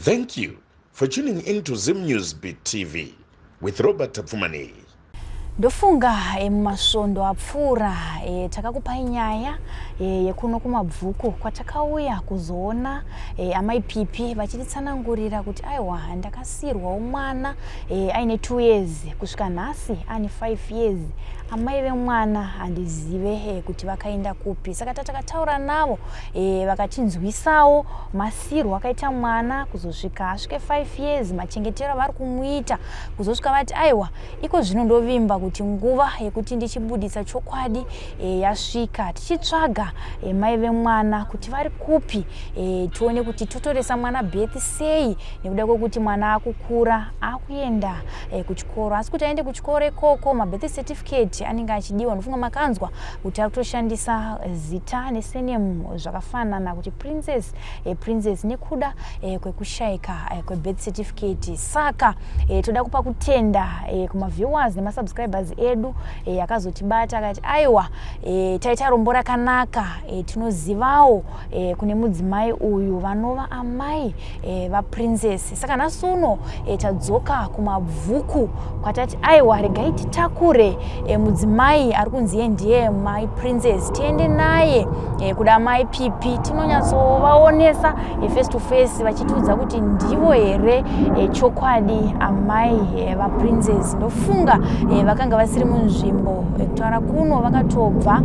Thank you for tuning in to Zim News Beat TV with Robert Tapfumaneyi. Ndofunga mumasvondo apfuura takakupai nyaya yekuno kuMabvuku kwatakauya kuzoona amai Pipi vachititsanangurira kuti aiwa, ndakasiyirwawo mwana aine 2 years, kusvika nhasi ane 5 years, amai vemwana handizive kuti vakaenda kupi. Saka tatakataura navo, vakatinzwisawo masiyirwo akaita mwana kuzosvika asvike 5 years, machengetero avari kumuita, kuzosvika vati aiwa, iko zvino ndovimba kuti nguva yekuti ndichibudisa chokwadi yasvika, tichitsvaga mai vemwana kuti vari kupi, tione kuti totoresa mwana birth sei, nekuda kwekuti mwana akukura, akuenda kuchikoro. Asi kuti aende kuchikoro ikoko, mabirth certificate anenge achidiwa. Ndofunga makanzwa kuti ari kutoshandisa zita nesurname zvakafanana, kuti Princess, Princess, nekuda kwekushayika kwebirth certificate. Saka toda kupa kutenda kumaviewers nemasubscribers edu akazotibata akati aiwa, taita rombo rakanaka, tinozivawo kune mudzimai uyu vanova amai vaPrincess. Saka nhasi uno tadzoka kuMabvuku kwatati aiwa, regai titakure mudzimai ari kunzi iye ndiye mai Princess, tiende naye kuda mai Pipi, tinonyatsovaonesa face to face, vachitiudza kuti ndivo here chokwadi amai vaPrincess. Ndofunga vakanga vasiri munzvimbo kutaura kuno, vakatobva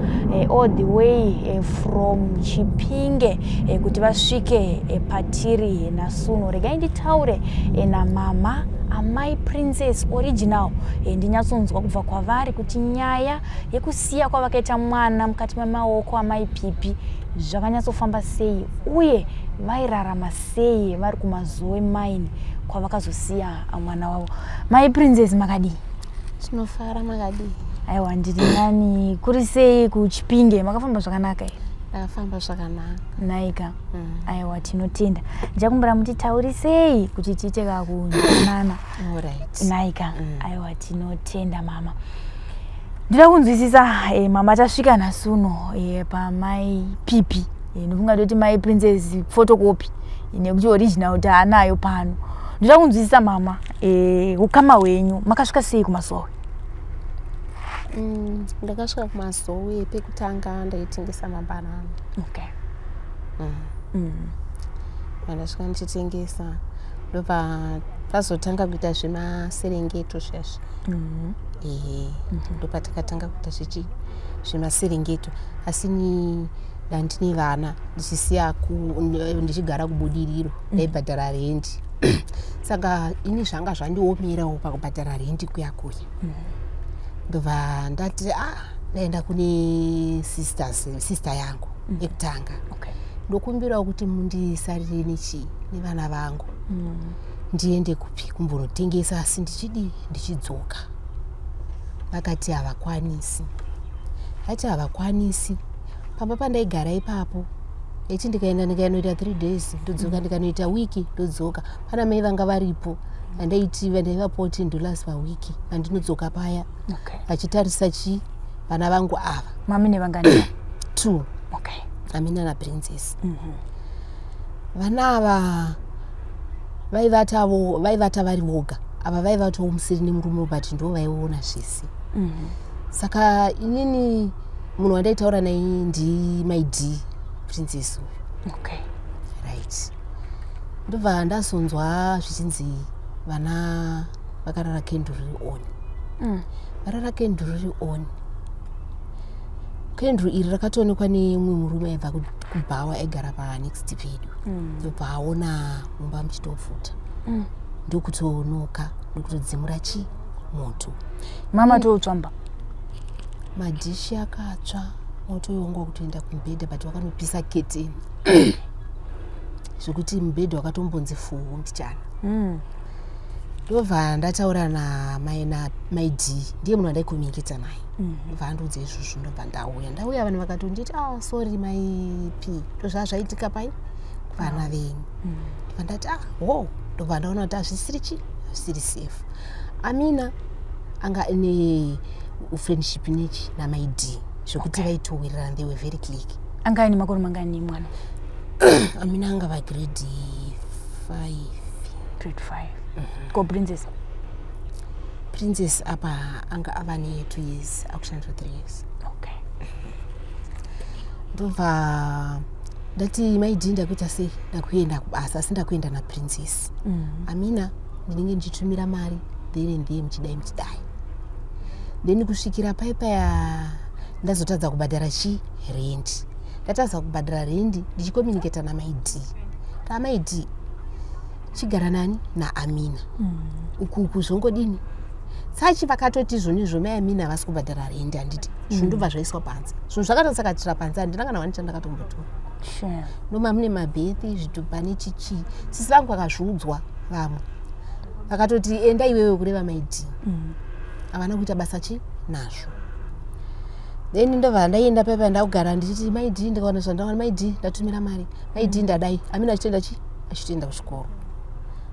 all the way from Chipinge kuti vasvike patiri nhasi uno. Regai nditaure namama, amai Princess original, ndinyatsonzwa kubva kwavari kuti nyaya yekusiya kwavakaita mwana mukati memaoko amai Pipi zvakanyatsofamba sei, uye vairarama sei vari kuMazowe Mine kwavakazosiya mwana wavo. Mai Princess, makadii? Tinofara, makadii? Aiwa, ndiri nani. Kuri sei kuChipinge? Makafamba zvakanaka here? Ndakafamba zvakanaka. Naika. Aiwa, tinotenda. Ndichakumbira mutitaurisei kuti tiite kakunzwanana. Alright. Naika. Aiwa, tinotenda mama. Ndida kunzwisisa, mama, tasvika nhasi uno pamai Pipi. Ndofunga toti mai Princess photocopy, nekuti original taanayo pano. Ndoda kunzwisisa mama, ukama hwenyu, makasvika sei kuMasowe? Ndakasvika kuMazowe, pekutanga ndaitengesa mabanana. Pandasvika ndichitengesa, ndobva pazotanga kuita zvemaserengeto zviya. Ehe, ndopatakatanga kuita zvechi zvemaserengeto, asi ni ndandine vana, ndichisiya ndichigara kuBudiriro, ndaibhadhara rendi. Saka ini zvanga zvandiomerawo pakubhadhara rendi kuya kuya. Ndobva ndati ah, ndaenda kune sisters, sister yangu yekutanga, ndokumbirawo kuti mundisarire nechi nevana vangu, ndiende kupi, kumbonotengesa, asi ndichidii, ndichidzoka. Vakati havakwanisi, vati havakwanisi. Pamba pandaigara ipapo, iti ndikaenda, ndikanoita 3 days ndodzoka, ndikanoita wiki ndodzoka. Pana mai vanga varipo andaiti ndaivapawo $10 pawiki pandinodzoka paya, vachitarisa chi vana vangu ava. Mami nevangani? Two. Amina naPrincess. Vana ava vaivatavo, vaivata vari voga. Ava vaivatawo musiri nemurume, but ndo vaiona zvese. Saka inini munhu wandaitaura naye ndimai D, Princess uyu. Right, ndobva ndazonzwa zvichinzi vana vakarara kenduru riri on. Varara kenduru riri on. Kenduru iri rakatoonekwa nemumwe murume aibva kubhawa, aigara panext pedu. Ndobva aona mumba muchitopfuta, ndokutonoka, ndokutodzimura chi moto. Mama totsvamba. Madhishi akatsva, moto uyu wanga wakutoenda kumubhedha, but wakanopisa keteni zvekuti mubhedha wakatombonzi fuu mbichana. Ndobva ndataura namai, namai D, ndiye munhu wandaikommunicata naye. Ndobva andiudza izvozvo, ndobva ndauya. Ndauya, vanhu vakatonditi, "Ah, sorry mai P, ndozvaa zvaitika pai kuvana venyu." Ndobva ndati, "Ah, ho." Ndobva ndaona kuti hazvisiri chi hazvisiri safe. Amina anga ine friendship nechi namai D zvekuti vaitowirirana, they were very click. Anga aine makore mangani mwana? Amina anga vagrade 5. Grade 5. Ko Princess? Princess apa anga ava ne 2 years, akushandira 3 years. Okay. Ndobva ndati, "Mai D, ndakuita sei? Ndakuenda kubasa, asi ndakuenda naPrincess. Amina ndinenge ndichitumira mari there and there, muchidai muchidai." Then kusvikira paipaya ndazotadza kubhadhara chi rendi. Ndatadza kubhadhara rendi, ndichicommunicata namai D. Taamai D, chigara nani naAmina ukuku zvongodini sachi. Vakatoti izvonizvo, mai Amina havasi kubhadhara rendi, handiti? Zvinhu ndobva zvaiswa panze, zvinhu zvakatotsakatira panze. Handina kana wani chandakatombotora. Ndoma mune mabhethi, zvitupa nechichi. Sisi vangu vakazviudzwa, vamwe vakatoti, "Enda iwewe," kureva mai D. Havana kuita basa chi nazvo. Then ndobva ndaenda paipa, ndakugara ndichiti, "Mai D, ndikaona zvandaona, mai D, ndatumira mari, mai D, ndadai." Amina achitoenda chi achitoenda kuchikoro.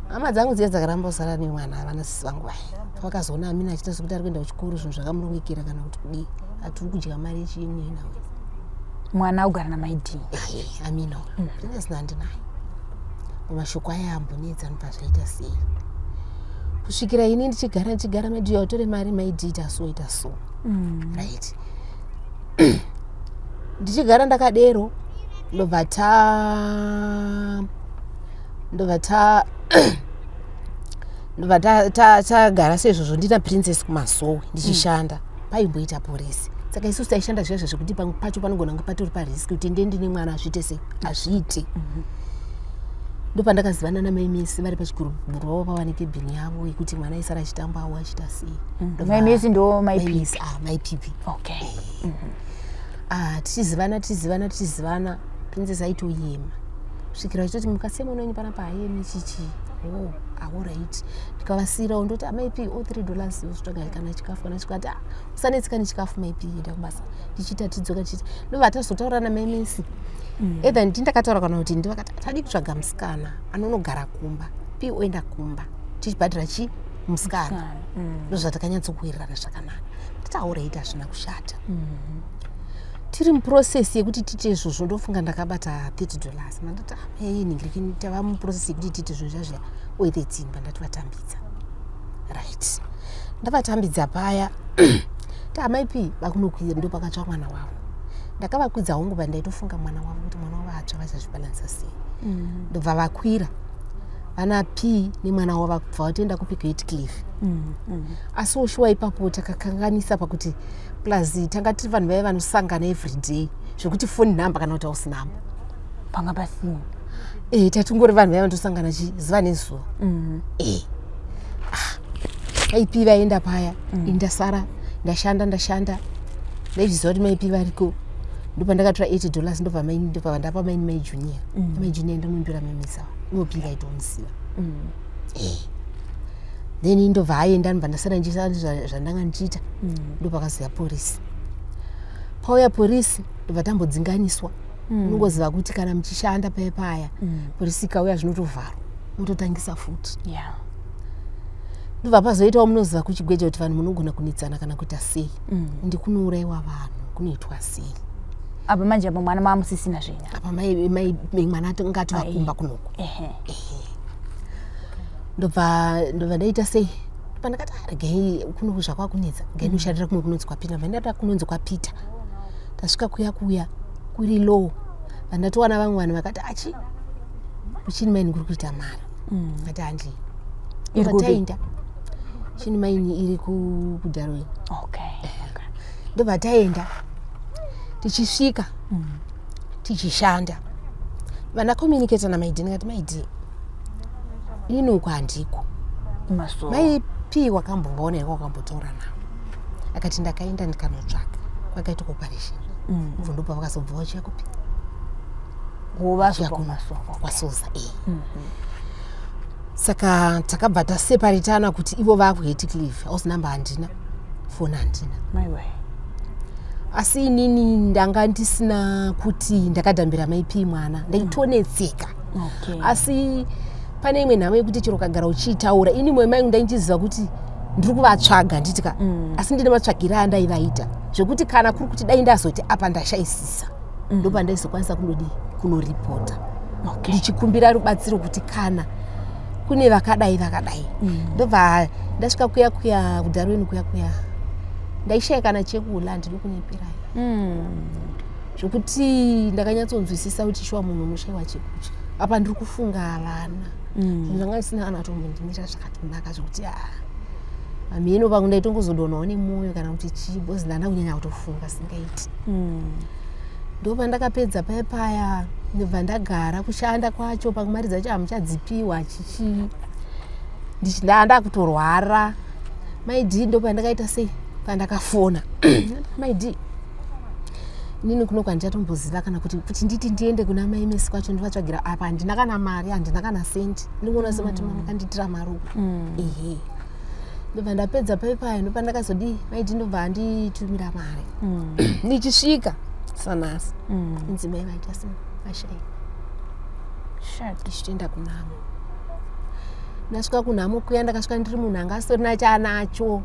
Hama dzangu dziya dzakaramba kusara nemwana, havana sisi vangu vaya. Pavakazoona Amina achiita sekuti ari kuenda kuchikoro, zvinhu zvakamurongekera kana kuti kudii, atiri kudya mari yechiyemwe nawe. Mwana augara namai D? Amina. Princess nandinaye. Mashoko aya ambonetsa, nobva zvaita sei kusvikira ini ndichigara ndichigara, "Mai D, utore mari, mai D, ita so, ita so." Right, ndichigara ndakadero, ndobva tagara seizvozvo. Ndina Princess kumasowe ndichishanda. Paimboita porisi, saka isusu taishanda zviya zvekuti pacho panogona kunge patori parisk kuti nde ndine mwana, azviite sei, hazviite. Ndopandakazivana namai Mesi vari pachiguruguru vavo, pava nekebhini yavo yekuti mwana aisara achitambawo, achiita sei. Mai Mesi ndo mai Mai Pipi? Mesi, ah, mai Pipi. Ah, tichizivana, tichizivana, tichizivana, Princess aitoyema kusvikira vachitoti, "Mukasiya mwana wenyu panapa hayemi chichi." Oh, alright. Ndikavasiyirawo, ndoti, "Amai P, o $3, ozvitsvaga kana chikafu kana chikati." "Ah, usanetseka nechikafu, mai P, enda kubasa." Tichiita, tidzoka, tichiita, ndobva tazotaura namai Mesi. Either ndi ndakataura kana kuti ndi vakati, "Tadi kutsvaga musikana anonogara kumba, P oenda kumba, tichibhadhara chi musikana." Ndozvatakanyatsokuwirirana zvakanaka. Tatauraita, hazvina kushata. Tiri muprocess yekuti tiite izvozvo, ndofunga ndakabata $30. Mandati, "Amai, ningirikini, tava muprocess yekuti tiite zvinhu zvazviya oite tsimba." Ndati vatambidza, right, ndavatambidza paya. Taamai P vakunokwira, ndo pakatsva mwana wavo. Ndakavakwidza hongu, pa ndaitofunga mwana wavo kuti mwana wavo atsva vachazvibalancisa sei. Ndobva vakwira vana P nemwana wavo, vakubva vatoenda kupi? KuHatcliffe. Asi shuwa ipapo takakanganisa pakuti plus tanga tiri vanhu vaiva vanosangana everyday, zvekuti phone number kana kuti house number Panga pasina. E, tatingori vanhu vaiva vanotosangana chi zuva nezuva. E, mai P vaenda paya, ini ndasara ndashanda, ndashanda, ndaizviziva kuti mai P variko. Ndopandakatora $80, ndobva ndobva ndapa maini mai Junior. Mai Junior ndomumbira mamisa ivo P vaitomuziva. E, then ndobva aenda, ndobva ndasara ndichiita zvandanga ndichiita. Ndopakaziva porisi, pauya porisi, ndobva tambodzinganiswa. Unongoziva kuti kana muchishanda paya paya, porisi ikauya, zvinotovharwa, mototangisa futi. Ndobva pazoitawo, munoziva kuchigweja kuti vanhu munogona kunetsana kana kuita sei, ende kunourayiwa vanhu, kunoitwa sei. Apa manje, apa mwana maamusisina zvenya. Apa mwana ngati vakumba kunoku. Ndobva ndaita sei, pandakati, "Ah, regai kunoku zvakwakunetsa, regai ndoshandira kumwe kunonzi kwaPita." Ndobva ndada kunonzi kwaPita. Tasvika kuya kuya kuri low, vandatowana vamwe vanhu vakati, "Achi, kuchini maini kuri kuita mari." Ati, "Handii." Iri kupi? Taenda chini maini iri kuDarwin. Ndobva taenda, tichisvika tichishanda, vandacommunicata namai D. Ndikati, "Mai D, inini uku handiko." Masowe. Mai P wakambovaona here? Wakambotaura navo? Akati, "Ndakaenda ndikanotsvaka kwakaitwa operation." Ubvo ndopa vakazobva vachiya kupi? Kuvaso kumasowe. KwaSoza, e. Saka takabva taseparitana kuti ivo vakuHatcliffe, house number handina, foni handina. Maiwe. Asi inini ndanga ndisina kuti ndakadhambira mai P mwana, ndaitonetseka. Asi pane imwe nhamo yekuti chero ukagara uchiitaura, ini mwoyo mangu ndaindiziva kuti ndiri kuvatsvaga, handiti ka? Asi ndine matsvagiro andaivaita, zvekuti kana kuri kuti dai ndazoti apa ndashayisisa, ndopandaizokwanisa kunodii, kunoripota, ndichikumbira rubatsiro kuti kana Kune vakadai vakadai. Ndobva ndasvika kuya kuya kuDarwin kuya kuya, ndaishaya kana chekula, handidi kunyeperai. Zvokuti ndakanyatsonzwisisa kuti shuwa munhu unoshayiwa chekudya. Apa ndiri kufunga vana. Zvinhu zvanga zvisina kana kutombondimira zvakatonaka, zvokuti a hameno pangu ndaitongozodonhawo nemwoyo kana kuti chii, because ndanda kunyanya kutofunga singaiti. Ndopandakapedza paya paya, ndobva ndagara kushanda kwacho. Pamwe mari dzacho hamuchadzipiwa, chichii, ndaa kutorwara. Mai D, ndopandakaita sei, pandakafona Mai D, inini kuno kwandichatomboziva kana kuti nditi ndiende kuna Mai Mesi kwacho ndivatsvagira apa, handina kana mari, handina kana sendi, ndikuona sematima makandiitira mari uku. Ehe, ndobva ndapedza paipaya, ndopandakazodii, Mai D ndobva anditumira mari. Ndichisvika sanasi, inzi mai vaita sei, vashaika. Shit. Ndichitoenda kunhamo. Ndasvika kunhamo kuya, ndakasvika ndiri munhu anga asitorina chaanacho.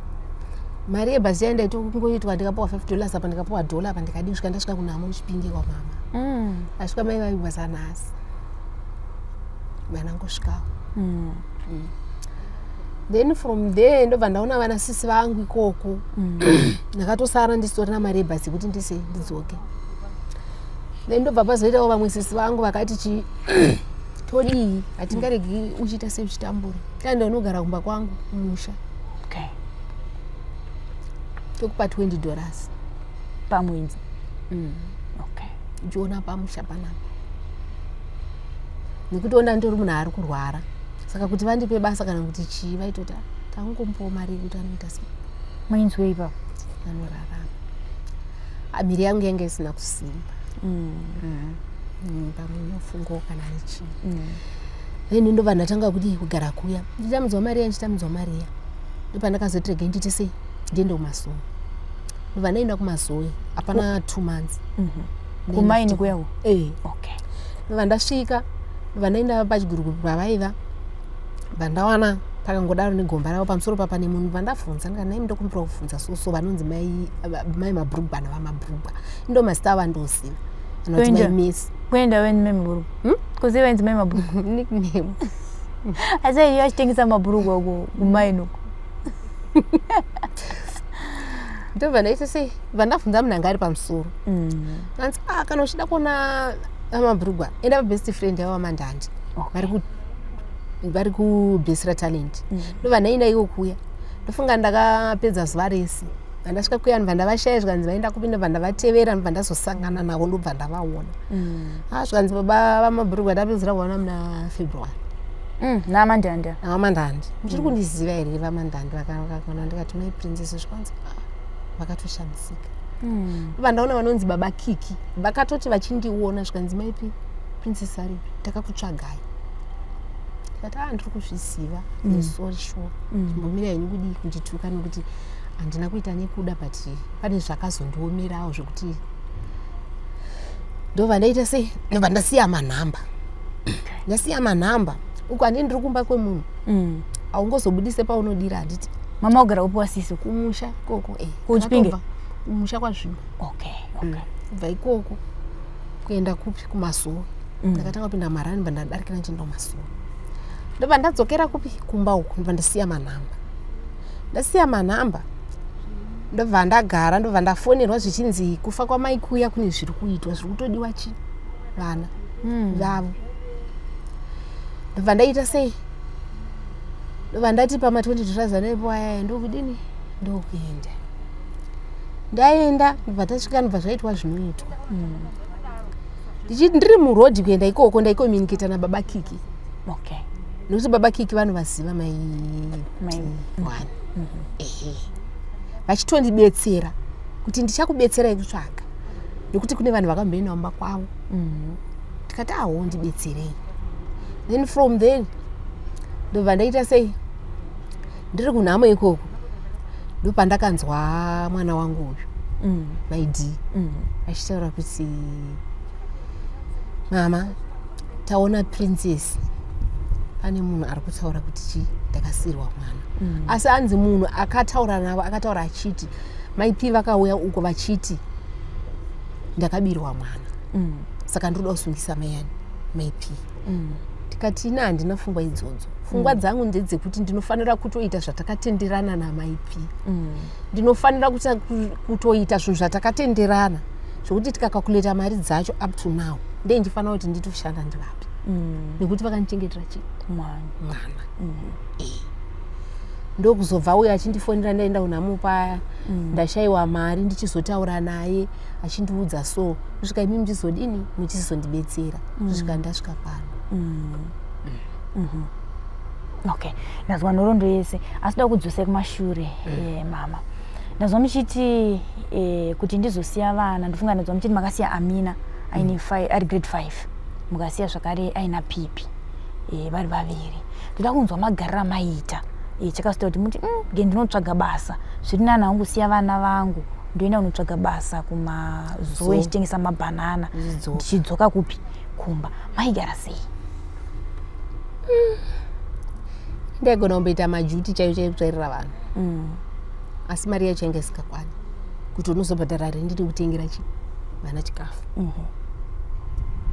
Mari yebhasi yaenda itokungoitwa, ndikapiwa $5 apa, ndikapiwa dhola apa, ndikadii, kusvika ndasvika kunhamo kuChipinge kwamama. Asvika mai vaigwa sanhasi, vanangosvikawo. Then from there ndobva ndaona vana sisi vangu ikoko. Ndakatosara ndisitorina mari yebhasi yekuti ndise ndidzoke. Then ndobva pazoitawo vamwe sisi vangu vakati, chi todii, hatingaregi uchiita seuchitambura, taenda unogara kumba kwangu kumusha. Tokupa $20 Pamwedzi. Uchiona pamusha panapa, nekuti onda nditori munhu ari kurwara, saka kuti vandipe basa kana kuti chii, vaitoti, "Ah, tangomupawo mari yekuti anoita sei." Mainzwei ipapo? Anorarama. Ah, miri yangu yanga isina kusimba. Pamwe unofungawo kana nechii. Then ndobva ndatanga kudii, kugara kuya ndichitamidzwa mari iya, ndichitamidzwa mari iya. Ndopandakazoti regai ndiite sei, ndiende kumasowe. Ndobva ndaenda kumasowe, hapana 2 months. Kumaini kuya uko? Eh. Ndobva ndasvika, ndobva ndaenda pachigurugu pavaiva, bva ndawana pakangodaro negomba ravo pamusoro papa nemunhu. Bva ndabvunza ndikati, "Nai, ndokumbira kubvunza soso vanonzi mai Mabhurugwa navamabhurugwa, ndo mazita avandoziva, vanoti Mai Mesi." Kuenda weni mai Mabhurugwa? Hmm? Kuziva inzi mai Mabhurugwa? Nickname. Asi aiyo achitengesa mabhurugwa uko kumaini uko. Ndobva ndaita sei, bva ndabvunza munhu anga ari pamusoro. Anzi, "Ah, kana uchida kuona vamabhurugwa, enda pabest friend yavo vaMandandi." Vari kubhesira talent. Ndobva ndaenda iko kuya. Ndofunga ndakapedza zuva rese. Vandasvika kuya, ndobva ndavashaya, zvikanzi vaenda kupi. Ndobva ndavatevera, ndobva ndazosangana navo, ndobva ndavaona. Ah, zvikanzi baba vamabhurugwa ndapedzera kuvaona muna February. Namandanda. NavaMandandi. "Muchiri kundiziva here, vaMandandi?" Vakakona, ndikati, "Mai Princess." Zvikanzi, "Ah," vakatoshamisika. Ndobva ndaona vanonzi baba Kiki, vakatoti vachindiona zvikanzi, "Maipi Princess aripi? Takakutsvagai." Ndikati, "A, ndiri kuzviziva. Sorry, sure, chimbomira henyu kudii kundituka, nekuti handina kuita nekuda, but pane zvakazondiomerawo zvekuti." Ndobva ndaita sei, ndobva ndasiya manhamba. Ndasiya manhamba uku, handii, ndiri kumba kwemunhu. Haungozobudise paunodira, handiti? Mama ugara upi wasisi? Kumusha ikoko, eh. KuChipinge? Ndakatobva kumusha kwaZvimba. Kubva ikoko kuenda kupi, kumasowe. Ndakatanga kupinda marani, bva ndadarikira ndichienda kumasowe, ndobva ndadzokera kupi, kumba uku. Ndobva ndasiya manhamba. Ndasiya manhamba, ndobva ndagara, ndobva ndafonerwa zvichinzi kufa kwamai kuya kune zviri kuitwa, zviri kutodiwa chi vana vavo. Ndobva ndaita sei, ndobva ndati pama $20 anaipo ayaya, ndokudini, ndokuenda. Ndaenda, ndobva tasvika, ndobva zvaitwa zvinoitwa. Ndiri murodhi kuenda ikoko, ndaicommunicata nababa Kiki, nekuti baba Kiki vanovaziva mai one. Ehe, vachitondibetsera kuti ndichakubetserai kutsvaga, nekuti kune vanhu vakamboenda kumba kwavo. Tikati, "Aho, ndibetserei." Then from then ndobva ndaita sei, ndiri kunhamo ikoko, ndopandakanzwa mwana wangu uyu, Mai D, achitaura kuti, "Mama, taona Princess, pane munhu ari kutaura kuti chi ndakasiyirwa mwana." Asi anzi munhu akataura navo akataura achiti Mai P vakauya uko vachiti ndakabirwa mwana, saka ndinoda kusungisa mayani, Mai P. Tikati ina handina pfungwa idzodzo, pfungwa dzangu ndedzekuti ndinofanira kutoita zvatakatenderana namai P. Ndinofanira kutoita zvinhu zvatakatenderana, zvokuti tikakakuleta mari dzacho up to now, ndei ndifanira kuti nditoshanda ndivapi, nekuti vakandichengetera chi mwana. Mwana. Ndokuzobva uyo achindifonera, ndaenda kunhamo paya, ndashayiwa mari, ndichizotaura naye achindiudza so, kusvika imi muchizodini, muchizondibetsera kusvika ndasvika pano. Okay, ndazwa nhoroondo yese, asi da kudzosai kumashure. Mama, ndazwa muchiti kuti ndizosiya vana, ndofunga ndazwa muchiti makasiya Amina aine ari grade 5, mukasiya zvakare aina Pipi, vari vaviri. Ndoda kunzwa magariro amaiita chakasita kuti muti, ge ndinotsvaga basa, zviri nani hangu kusiya vana vangu, ndoenda kunotsvaga basa kumazuva ndichitengesa mabhanana." Ndichidzoka. Ndichidzoka kupi? Kumba. Maigara sei? Ndaigona kumboita majuti chaiyo chaiyo, kutsvairira vanhu, asi mari yacho yanga isingakwani kuti unozobhadhara rendi nekutengera chi vana chikafu.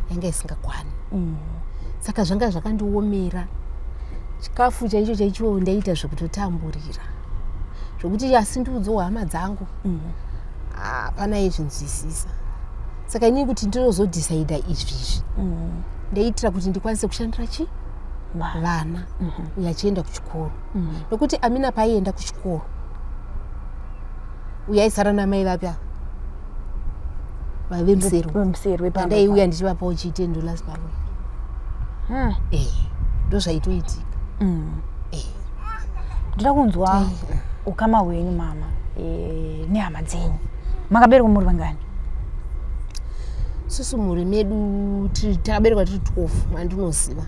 Yanga isingakwani. Saka zvanga zvakandiomera. Chikafu chaicho chaicho ndaiita zvekutotamburira, zvokuti asi ndiudzowo hama dzangu, hapana aizvinzwisisa. Saka inini kuti ndinozodhisaidha izvizvi, ndaiitira kuti ndikwanise kushandira chi vana, uyo achienda kuchikoro, nokuti Amina paaienda kuchikoro, uyo aisara namai vapi ava vave musero. Musero wepamba. Pandaiuya ndichivapawo chi $10 pamwe. Eh, ndozvaitoitika. Eh. Ndoda kunzwa ukama hwenyu, mama, nehama dzenyu. Makaberekwa muri vangani? Susu mhuri medu takaberekwa tiri 12 vandinoziva.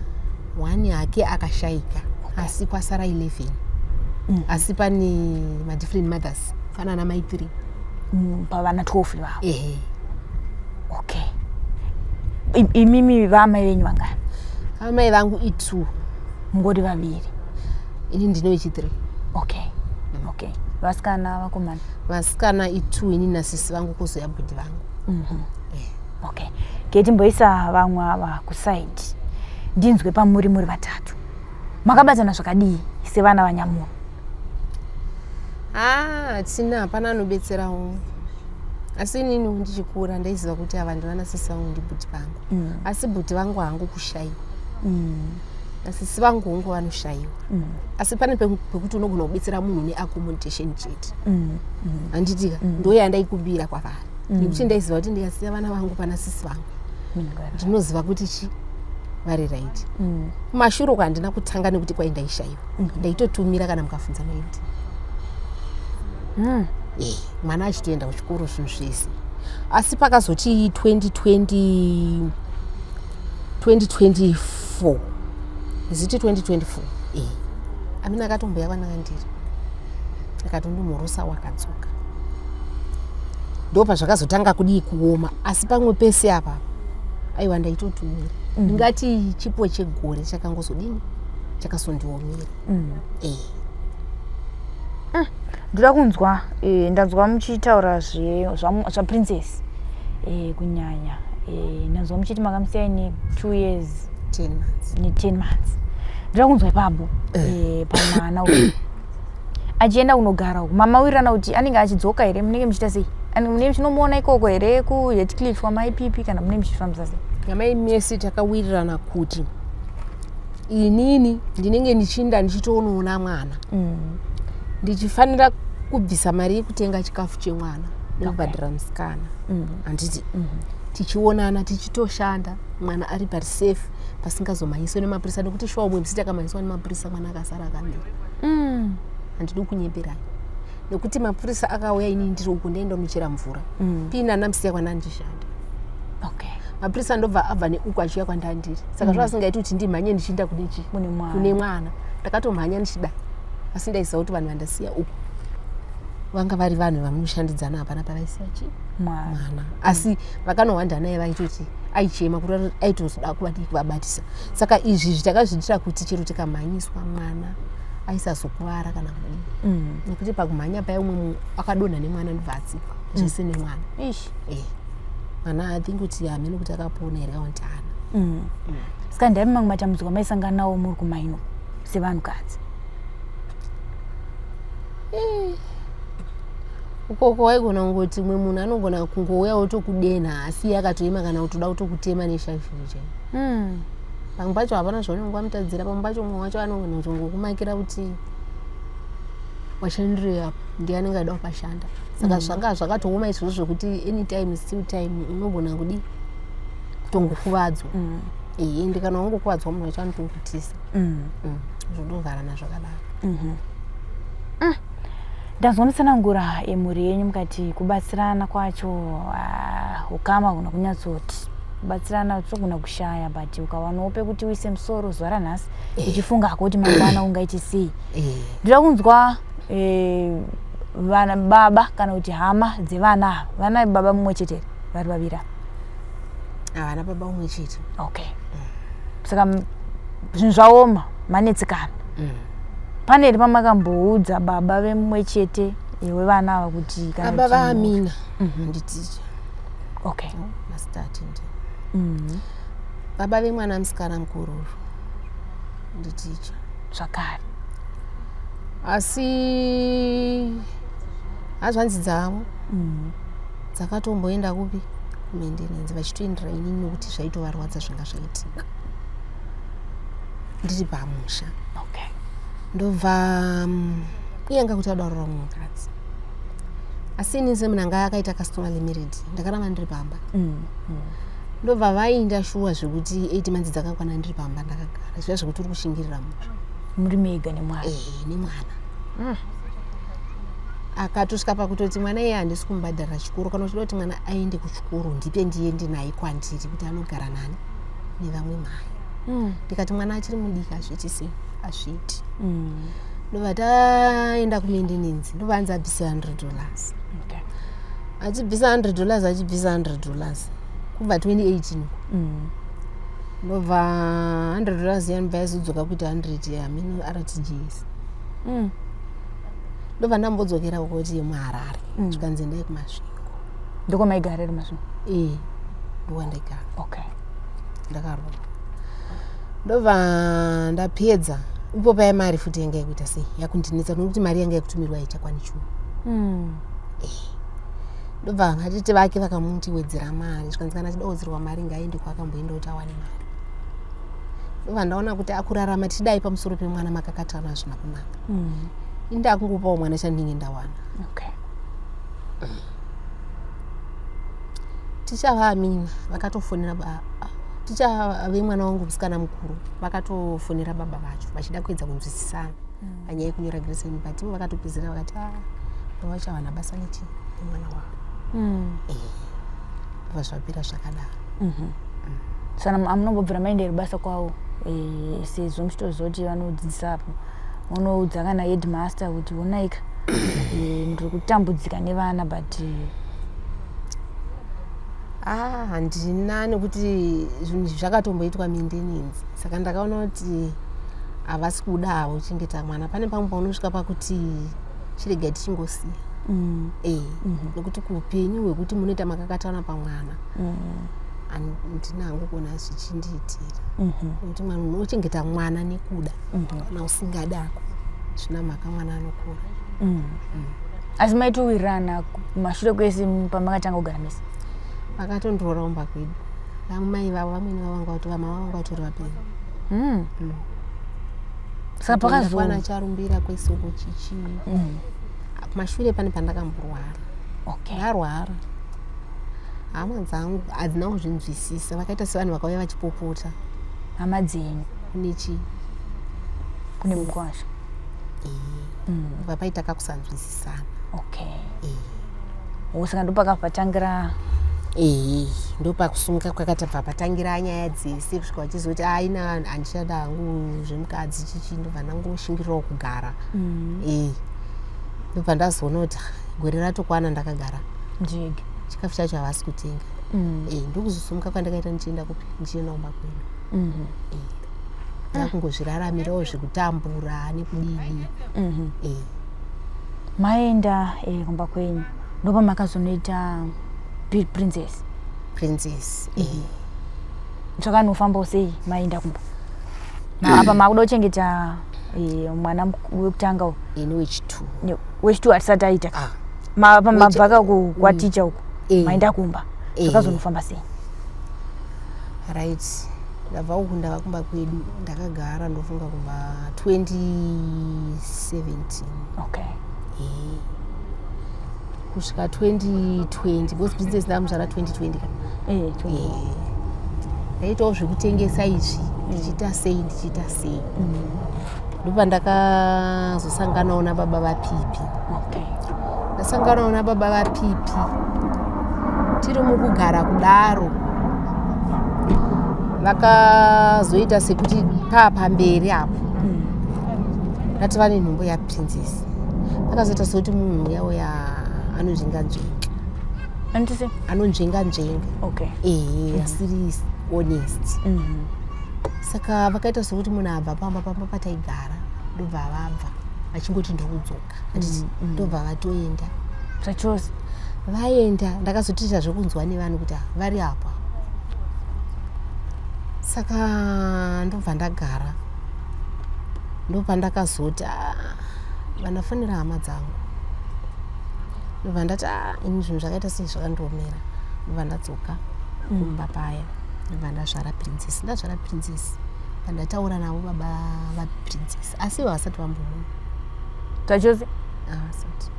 One hake akashayika, asi kwasara 11. Asi pane madifferent mothers, pana ana mai 3. Pavana 12 ivavo? Ehe. Okay. Imimi vamai venyu vangani? Amai vangu i2. Mungori vaviri? Ini ndine wechi3. Okay, vasikana, vakomana? Vasikana i2, ini nasisi vangu, kwozoya bhudhi vangu. Eh. Okay, ke timboisa vamwe ava kusaidi, ndinzwe pamuri muri vatatu, makabatana zvakadii sevana vanyamunhu? Ah, hatina, hapana anobetsera umwe. Asi inini ndichikura ndaiziva kuti ava ndivana sisi vangu, ndibhuti vangu. Asi bhuti vangu hangu kushayiwa, asisi vangu hongu vanoshayiwa, asi pane pekuti unogona kubetsera munhu neaccommodation chete, handitika? Ndo yandaikumbira kwavari, nekuti ndaiziva kuti ndikasiya vana vangu pana sisi vangu, ndinoziva kuti chi vari right. Kumashure uko handina kutanga nekuti kwai ndaishayiwa. Ndaitotumira, kana mukabvunza maiti. Eh, mwana achitoenda kuchikoro, zvinhu zvese. Asi pakazoti 2020, 2024, ziti 2024, eh, Amina akatomboya kwananga ndiri, akatondimhorosa, wakadzoka. Ndo pazvakazotanga kudii kuoma. Asi pamwe pese apa, aiwa, ndaitotumira. Ndingati chipo chegore chakangozodini, chakazondiomera. Eh. Ndoda kunzwa, ndanzwa muchitaura zvaPrincess, kunyanya ndanzwa muchiti makamusiya ine 2 years 10 months. Ne10 months. Ndoda kunzwa ipapo, pamwana uyu achienda kunogara uku, mamawirirana kuti anenge achidzoka here? Munenge muchiita sei? Munenge muchinomuona ikoko here kuHatcliffe kwamaipipi, kana munenge muchifambisa sei? Namai Mesi takawirirana kuti inini ndinenge ndichinda ndichitoonoona mwana, ndichifanira kubvisa mari yekutenga chikafu chemwana nekubhadhara musikana, handiti? Tichionana, tichitoshanda, mwana ari pari safe, pasingazomhanyiswe nemapurisa, nekuti shuwa umwe musi takamhanyiswa nemapurisa, mwana akasara akamira. Handidi kunyeperai, nekuti mapurisa akauya inini ndiri uku, ndaenda kunochera mvura. Pina ndamusiya kwandandishanda. Mapurisa ndobva abva neuku achiuya kwandandiri, saka zvavasingaiti kuti ndimhanye ndichiinda kune chi Kune mwana. Kune mwana. Ndakatomhanya ndichida, asi ndaiziva kuti vanhu vandasiya uku vanga vari vanhu vamunoshandidzana, hapana pavaisiya chi mwana. Mwana. Asi vakanohwanda naye vaitoti aichema kuti aitozoda kuvadii, kuvabatisa. Saka izvi takazviitira kuti chero tikamhanyiswa, mwana aisazokuvara kana kudii, nekuti pakumhanya paya umwe akadonha nemwana, ndobva atsikwa zvese nemwana. Ish. Eh, mwana, I think kuti hamene kuti akapona here kana kuti haana. Saka ndaipi mamwe matambudziko amaisangana nawo muri kumaino sevanhukadzi? Ukoko waigona kungoti mumwe munhu anogona kungouya otokudenha asi iye akatoima kana kutoda kutokutema neshavhiri chaiyo. Pamwe pacho hapana zvaunenge wamutadzira, pamwe pacho mumwe wacho anogona kutongokumakira kuti washandirei apa, ndiye anenge aida kupashanda. Saka zvanga zvakatooma izvozvo zvekuti anytime still time unogona kudii kutongokuvadzwa. Ende kana wangokuvadzwa munhu wacho anotokutisa. Zvotovharana zvakadaro. Ndanzwa mutsanangura yemhuri yenyu mukati kubatsirana kwacho, ukama huna kunyatsoti kubatsirana togona kushaya, but ukawanawo pekuti uise musoro zuva ranhasi uchifunga hako kuti mangwana ungaite sei. Ndoda kunzwa vana baba kana kuti hama dzevana ava. Vana baba mumwe chete here vari vaviri ava? Havana baba umwe chete. Okay, saka zvinhu zvaoma, manetsekana. Pane here pamakamboudza baba vemumwe chete wevana ava kuti kana baba vaAmina nditicha. Masitati ndi baba vemwana musikana mukuru nditicha zvakare. Asi hazvanzi dzavo dzakatomboenda kupi, kumaintenance, vachitoendera inini nokuti zvaitovarwadza zvanga zvaitika ndiri pamusha. Ndobva iyanga kuti adaurira mumwe mukadzi, asi ini semunhu anga akaita customary marriage ndakaramba ndiri pamba. Ndobva vainda shuwa zvekuti 8 months dzakakwana ndiri pamba ndakagara, zviya zvekuti uri kushingirira musha. Muri mega nemwana? Nemwana. Akatosvika pakutoti mwana iye handisi kumubhadharira chikoro, kana uchida kuti mwana aende kuchikoro ndipe ndiende naye kwandiri kuti anogara nani nevamwe mai. Ndikati mwana achiri mudiki, hazviiti sei, hazviiti. Ndobva taenda kumaintenance, ndobva anzi abvise $100. Achibvisa $100, achibvisa $100 kubva 2018. Ndobva $100 yanobva yazodzoka kuita 100 yamino RTGS. Ndobva ndambodzokera kukoti yemuHarare, zvikanzi endai kuMasvingo. Ndokwamaigara iri Masvingo? Ee, ndokwandaigara. Ndakarova, ndobva ndapedza ipo paya mari futi yanga yakuita sei, yakundinetsa nokuti mari yanga yakutumirwa haichakwani chuu. Ndobva vatete vake vakamuti wedzera mari, zvikanzi kana achida kuwedzerwa mari ngaende kwaakamboenda kuti awane mari. Ndobva ndaona kuti akurarama tichidai pamusoro pemwana makakatana hazvina kunaka. Ini ndakungopawo mwana chandinenge ndawana. Ticha vaAmina vakatofonera ticha vemwana wangu musikana mukuru vakatofonera baba vacho vachida kuedza kunzwisisana panyaya yekunyora grade 7, but ivo vakatopedzera vakati a baba vacho havana basa nechi nemwana wavo. Bva zvapera zvakadaro. Saka amunombobvira maenda here basa kwavo, sezvo muchitoziva kuti vanodzidzisa apo, munoudza kana headmaster kuti onaika, ndiri kutambudzika nevana, but Ah, handina, nekuti zvinhu izvi zvakatomboitwa maintenance, saka ndakaona kuti havasi kuda havo kuchengeta mwana. Pane pamwe paunosvika pakuti chirega tichingosiya. Nekuti kuupenyu hwekuti munoita makakatana pamwana, handina hangu kuona zvichindiitira, nekuti mwana unochengeta mwana nekuda, kana usingadi ako zvina mhaka, mwana anokura. Asi maitowirirana kumashure kwese pamakatanga kugara mese? Vakatondiroora kumba kwedu vamai vavo, vamwene vavo vanga vatori, vamama vanga vatori vapenyu. Saka pakazo kwana Charumbira kwesoko chichi. Kumashure pane pandakamborwara. Ndarwara, hama dzangu hadzina kuzvinzwisisa, vakaita sevanhu vakauya vachipopota. Hama dzenyu? Nechi Kune mukwasha. Bva paita kakusanzwisisana. Oh, saka ndopakapatangira. Ee, ndopakusunga kwakatabva patangira nyaya dzese kusvika vachizoti aina handichada hangu zvemukadzi chichi, ndobva ndangoshingirirawo kugara. Ee, ndobva ndazoona kuti ah, gore ratokwana ndakagara ndega, chikafu chacho havasi kutenga. Ee, ndokuzosumuka kwandakaita ndichienda kupi, ndichienda kumba kwedu. Ee, ndakungozviraramirawo zvekutambura nekudini. Ee. Maenda kumba kwenyu, ndopamakazonoita Princess? Princess, ee. Zvakanofambawo sei maenda kumba? Apa makuda kuchengeta mwana wekutanga uyu. Ini wechitu. Wechitu hatisati aita. Ah. Mabvaka kwaticha uku. Maenda kumba. Zvakazonofamba sei? Right. Ndabva uku ndava kumba kwedu, ndakagara ndofunga kubva 2017. Okay. Kusvika 2020, because business ndamuzvara 2020 ka. Ndaitawo zvekutengesa izvi, ndichiita sei, ndichiita sei. Ndopandakazosanganawo nababa vaPipi. Ndasanganawo nababa vaPipi tiri mukugara kudaro, vakazoita sekuti paa pamberi apo ndatova nenhumbu yaPrincess. Vakazoita sekuti munhu uya uya anonzvenga nzvenga. Andise? Anonzvenga nzvenga. Okay. Ehe, asiri honest. Saka vakaita sekuti munhu abva pamba pataigara, ndobva vabva vachingoti ndokudzoka, handiti? Ndobva vatoenda. Zvachose. Vaenda, ndakazotiita zvekunzwa nevanhu kuti, "Ah, vari apa." Saka ndobva ndagara, ndopandakazoti, "Ah, vandafonera hama dzangu." Ndobva ndati, "Ah, ini zvinhu zvakaita sei, zvakandiomera." Ndobva ndadzoka kumba paya, ndobva ndazvara Princess. Ndazvara Princess, pandataura navo baba vaPrincess, asi ivo vasati vambomuona. Zvachose. Havasati.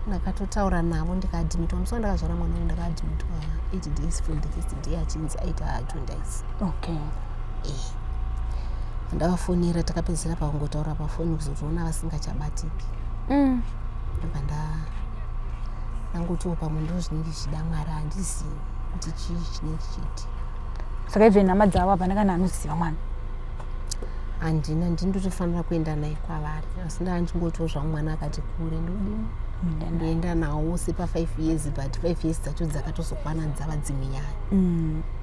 Ndakatotaura navo, ndikaadhimitwa musi wandakazvara mwana wangu. Ndakaadhimitwa 8 days from the first day achinzi aita jaundice. Ndavafonera, takapedzisira pakungotaura pafoni, kuzotoona vasingachabatiki. Ndobva ndangotiwo pamwe ndo zvinenge zvichida Mwari, handizivi kuti chii chinenge chichiitika. Saka even hama dzavo hapana kana anoziva mwana? Handina, ndindotofanira kuenda naye kwavari, asi ndaa ndichingotiwo zvangu mwana akati kure, ndodini, ndoenda nawo sepa5 years, but 5 years dzacho dzakatozokwana dzava dzimwe nyaya,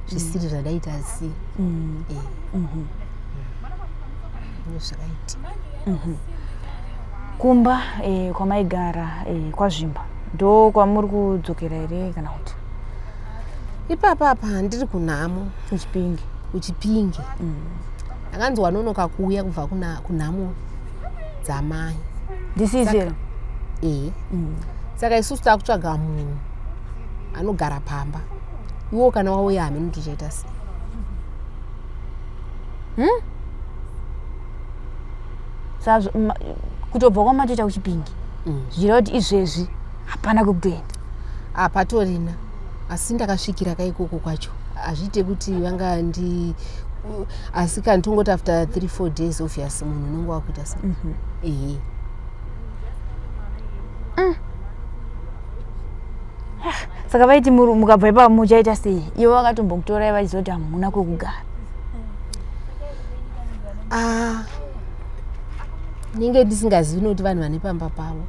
zvisiri zvandaita si. Ndozvakaitika. Kumba kwamaigara kwaZvimba, ndo kwamuri kudzokera here kana kuti? Ipapa apa handiri kunhamo. KuChipingi. KuChipingi. Ndakanzi wanonoka kuuya kubva kunhamo dzamai. This is Saka- Ehe. Saka isusu takutsvaga munhu anogara pamba. Iwo kana wauya, hamene tichaita sei. Saka kutobva kwamatoita kuChipingi, zvichireva kuti izvezvi hapana kwekutoenda? Hapatorina, asi ndakasvikira kaikoko kwacho, hazviite kuti vanga ndi, asi kana tongoti after 3 4 days, obvious munhu unenge wakuita sei. Ehe. Saka vaiti mukabva ipapo muchaita sei, ivo vakatombokutorai vachiziva kuti hamuna kwekugara? Ah, ninge ndisingazivi nokuti vanhu vane pamba pavo.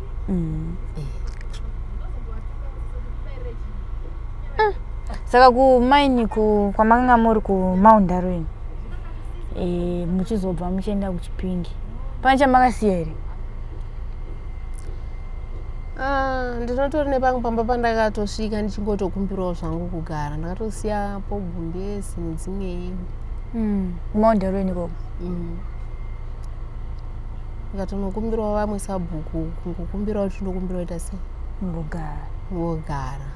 Saka kumaini kwamakanga muri kuMount Darwin, muchizobva muchienda kuChipingi, pane chamakasiya here? Ah, ndinotori nepangu pamba pandakatosvika ndichingotokumbirawo zvangu kugara. Ndakatosiyapo gumbezi nedzimwe hembe. KuMount Darwin ikoko? Ndikatonokumbirawo vamwe sabhuku, kungokumbirawo kuti ndokumbirawo ita sei. Ngogara. Ngogara.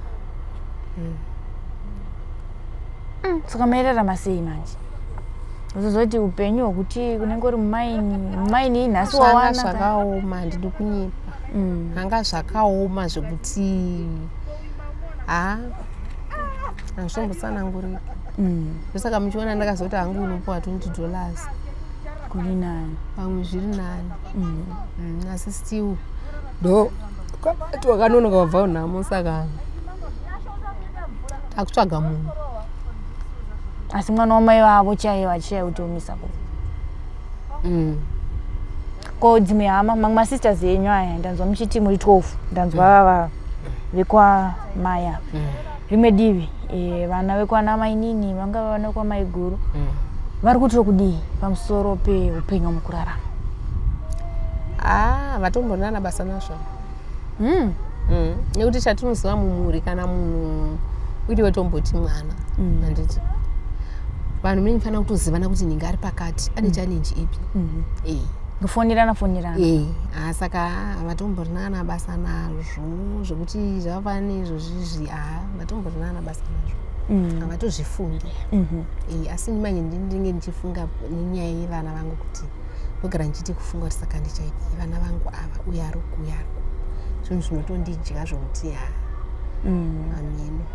Saka mairarama sei manje? Uzozoti upenyu hwekuti kunenge uri mumaini, mumaini nhasi Zvanga wawana zvakaoma, handidi kunyepa. Zvanga zvakaoma zvekuti ha, hazvitombotsanangurika. Ndosaka muchiona ndakazoti hangu unopiwa $20. Kuri nani. Pamwe zviri nani. Asi still ndo kwabati wakanonoka wabva unhamo, saka takutsvaga munhu. Asi mwana wamai vavo chaivo achishaya kutomisa ku Ko dzimwe hama, mamwe masisters enyu aya, ndanzwa muchiti muri 12, ndanzwa vava vekwamaya rimwe divi, vana vekwana mainini vangava vana vekwamai guru, vari kutiro kudii pamusoro peupenyu hwamukurarama? Ah, vatombonana basa nazvo. Nekuti chatinoziva mumhuri, kana munhu uri wetomboti mwana, handiti? Vanhu munenge mufanira kutozivana kuti nhingi ari pakati ane challenge ipi. Kufonirana fonirana. Ah, saka havatomborina kana basa nazvo zvekuti zvavafanana neizvozvizvi, havatomborina kana basa nazvo, havatozvifungi. Asi manje ndinenge ndichifunga nenyaya yevana vangu, kuti ndogara ndichiti kufunga kuti saka ndichaidii vana vangu ava, uyo ari uku, uyo ari uku, zvinhu zvinotondidya zvokuti ha, ameno.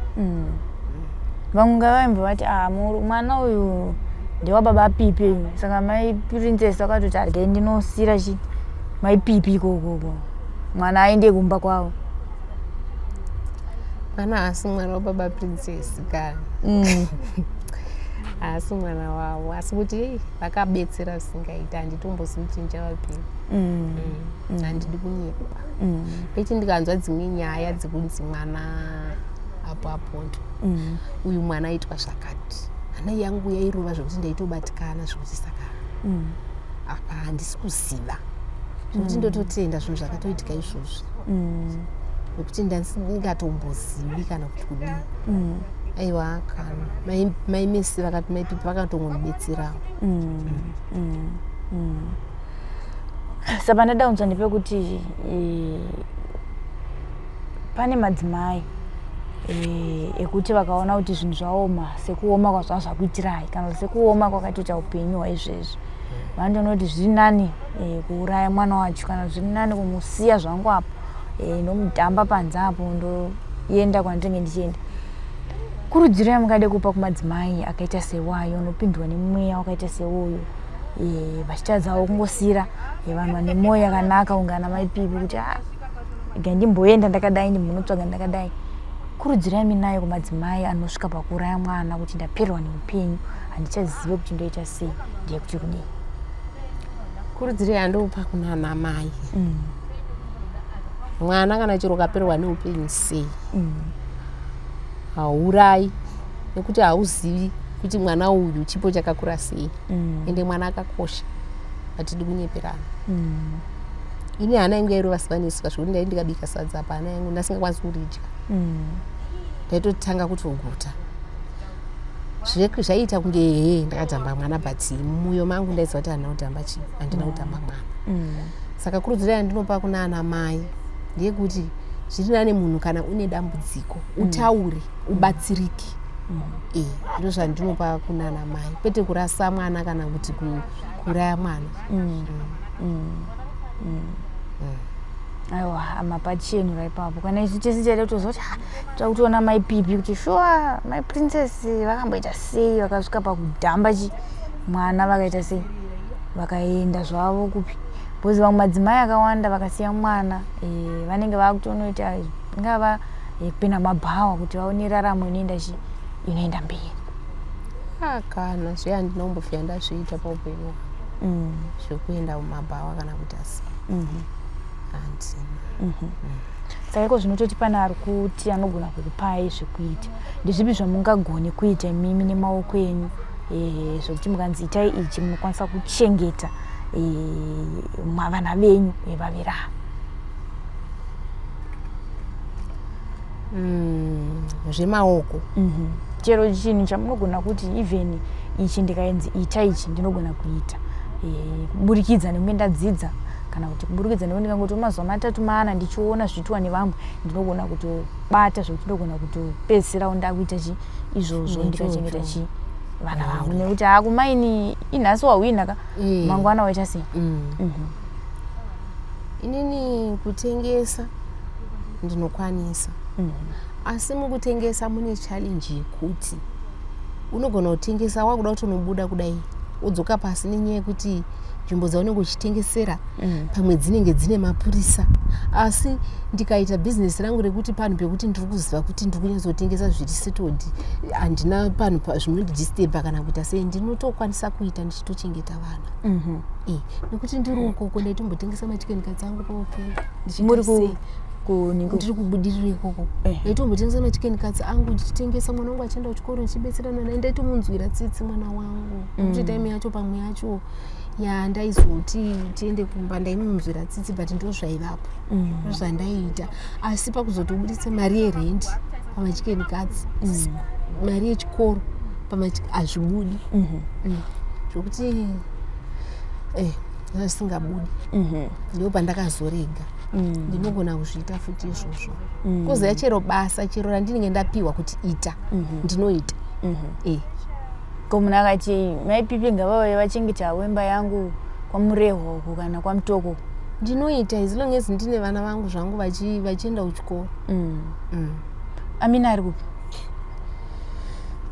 Vamwe ngavaimbo vati, ah, mwana uyu ndewababa Pipi, saka mai Princess vakatoti arege ndinosira chi mai Pipi ikokoko, mwana aende kumba kwavo. Mwana haasi mwana wababa Princess kana haasi mwana wavo, asi kuti ei, vakabetsera zvisingaiti. Handitombozivi kuti ndichavapii. Handidi kunyepa. Pechi ndikanzwa dzimwe nyaya dzekunzi mwana apo apondwa, uyu mwana aitwa zvakati, hana yangu yairova zvekuti ndaitobatikana zvekuti saka apa handisi kuziva zvekuti ndototenda zvinhu zvakatoitika izvozvi, nekuti ndandingatombozivi kana kuti kudii. Aiwa, kana mai Mesi vakati, mai Pipi vakatongondibetserawo. Saka ndada kunzwa ndepekuti pane madzimai ekuti vakaona kuti zvinhu zvaoma sekuoma kwazvava zvakuitirai, kana kuti sekuoma kwakatoita upenyu hwaizvezvi, vanotoona kuti zviri nani kuuraya mwana wacho, kana zviri nani kumusiya zvangu apo, ndomudhamba panze apo, ndoenda kwandinenge ndichienda. Kurudziro yamungade kupa kumadzimai akaita sewayo unopindwa nemweya wakaita seuyu, vachitadzawo kungosiyira vanhu vane mwoyo yakanaka kunge ana mai Pipi kuti a rega ndimboenda ndakadai, ndimbonotsvaga ndakadai, kurudziro yaminayo kumadzimai anosvika pakuuraya mwana kuti ndapererwa neupenyu, handichazive kuti ndoita sei, ndeyekuti kudii? Kurudziro yandopa kuna namai, mwana kana chero ukapererwa neupenyu sei, haurai, nekuti hauzivi kuti mwana uyu chipo chakakura sei. Ende mwana akakosha, hatidi kunyeperana. Ini hana yangu yairova sivaneswa zvekuti ndai ndikabika sadza apa hana yangu ndasingakwanisi kuridya. Ndaitotanga kutoguta. Zvaiita kunge hehe ndakadhamba mwana, but mumwoyo mangu ndaiziva kuti handina kudhamba chii, handina kudhamba mwana. Saka kurudziro yandinopa kuna ana mai ndeyekuti zviri nane munhu kana une dambudziko utaure, ubatsirike. Ndo zvandinopa kuna ana mai, kwete kurasa mwana kana kuti kuuraya mwana. Aiwa, mapachenura ipapo. Kana isu tese chaida kutoziva kuti, ah, toda kutoona mai Pipi kuti sure mai Princess vakamboita sei, vakasvika pakudhamba chi mwana, vakaita sei, vakaenda zvavo kupi, because vamwe madzimai akawanda vakasiya mwana, vanenge vakutonoita ingava kupinda mabhawa kuti vaone raramo inoenda chi inoenda mberi. Ah, kana zve handina kumbofira ndazviita paupenyu hwangu zvekuenda mumabhawa kana kuita sei, handina. Saka iko zvinototi pane ari kuti anogona kukupai zvekuita, ndezvipi zvamungagoni kuita imimi nemaoko enyu, zvekuti mukanzi itai ichi munokwanisa kuchengeta vana venyu vaviri ava? Zvemaoko? Chero chinhu chamunogona kuti even ichi ndikaenzi ita ichi ndinogona kuita, kuburikidza nekunge ndadzidza, kana kuti kuburikidza nekuti ndikangoti mazuva 3 4 ndichiona zviitwa nevamwe, ndinogona kutobata zvekuti ndogona kutopedzisirawo ndakuita chi izvozvo, ndikachengeta chi vana vangu, nekuti hakumaini inhasi wahwina ka, mangwana waita sei? Inini kutengesa ndinokwanisa, asi mukutengesa mune challenge yekuti unogona kutengesa wakuda kuti unobuda kudai wodzoka pasi, nenyaya yekuti nzvimbo dzaunenge uchitengesera pamwe dzinenge dzine mapurisa. Asi ndikaita bhizinesi rangu rekuti panhu pekuti ndiri kuziva kuti ndiri kunyatsotengesa zviri settled, handina panhu zvinondidisturba kana kuita sei, ndinotokwanisa kuita ndichitochengeta vana. Nekuti ndiri ukoko ndaitombotengesa machicken cuts angu paOK. Muri Ndiri kubudirira ikoko. Ndaitombotengesa machicken cuts angu ndichitengesa, mwana wangu achienda kuchikoro, ndichibetserana naye. Ndaitomunzwira tsitsi mwana wangu nekuti time yacho pamwe yacho yandaizoti tiende kumba ndaimunzwira tsitsi, but ndo zvaivapo, ndo zvandaiita. Asi pakuzotobudisa mari yerendi pamachicken cuts, mari yechikoro. Hazvibudi. Zvokuti zvisingabudi. Ndo pandakazorega. Ndinogona kuzviita futi izvozvo. Kuziva chero basa chero randinenge ndapiwa kuti ita, ndinoita. Ko munhu akati, "Mai Pipi ngavauye vachengeta wemba yangu kwaMurehwa uku kana kwaMutoko"? Ndinoita, as long as ndine vana vangu zvangu vachienda kuchikoro. Amina ari kupi?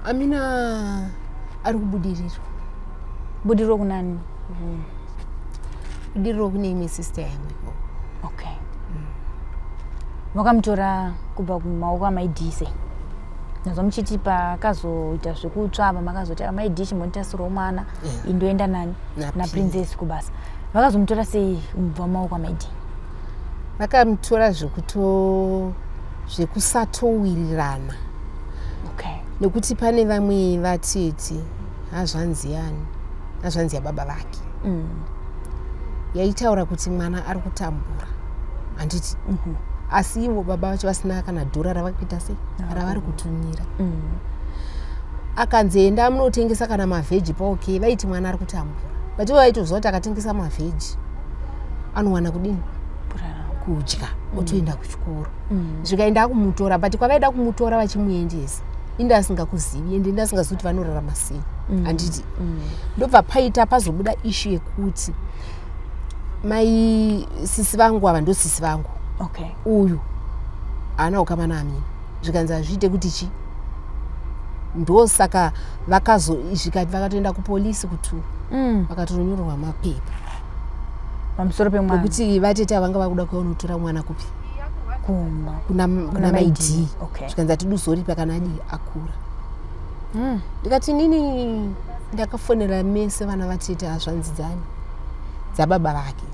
Amina ari kuBudiriro. Budiriro kunani? Budiriro kune imwe sister yangu ikoko. Okay, vakamutora kubva kumaoko aMai D sei? Nazva muchiti pakazoita zvekutsva apa, makazoti, "Amai D, chimbonditasirawo mwana." Indoenda nani? NaPrince. NaPrincess kubasa. Vakazomutora sei kubva mumaoko aMai D? Vakamutora zvekusatowirirana. Nekuti pane vamwe vatete, hazvanzi yani, hazvanzi yababa vake, yaitaura kuti mwana ari kutambura, handiti? Asi ivo baba vacho vasina kana dhora ravakuita sei, ravari kutumira. Akanzi, "Enda munotengesa kana mavheji paOK." Vaiti mwana ari kutambura, but ivo vaitoziva kuti akatengesa mavheji anowana kudini? Kurarama. Kudya, otoenda kuchikoro. Zvikaenda kumutora, but kwavaida kumutora vachimuendesa, inde asingakuzivi, ende inde asingazivi kuti vanorarama sei, handiti? Ndobva paita pazobuda issue yekuti mai sisi vangu ava, ndo sisi vangu, uyu haana ukama naAmina. Zvikanzi hazviite kuti chi, ndosaka vakazo zvikati vakatoenda kupolisi kutu vakatonyorerwa mapepa pamusoro pemwana. Nekuti vatete vanga vakuda kuunotora mwana kupi? Kumba. Kuna Kuna Mai Mai D. D. Zvikanzi hatidi uzoripa kana adii, akura. Ndikati nini ndakafonera mese vana vatete, hazvanzi dzani dzababa vake,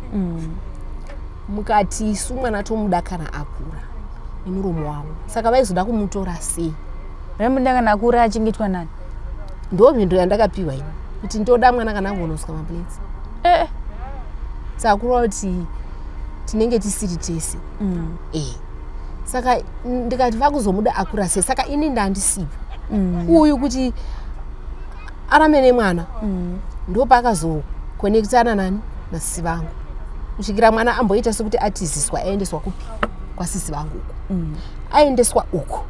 mukati isu mwana tomuda kana akura nemuromo wavo, saka vaizoda kumutora sei? Vaimuda kana akura achengetwa nani? Ndo mhinduro yandakapiwa ini, kuti ndoda mwana kana agonoswa maplates. Saka kureva kuti tinenge tisiri tese. Saka ndikati vakuzomuda akura sei? Saka ini ndandisipo. Uyu kuti arame nemwana, ndopaakazokonekitana nani, nasisi vangu, kusvikira mwana amboita sekuti atiziswa, aendeswa kupi? Kwasisi vangu uku. Aendeswa uku,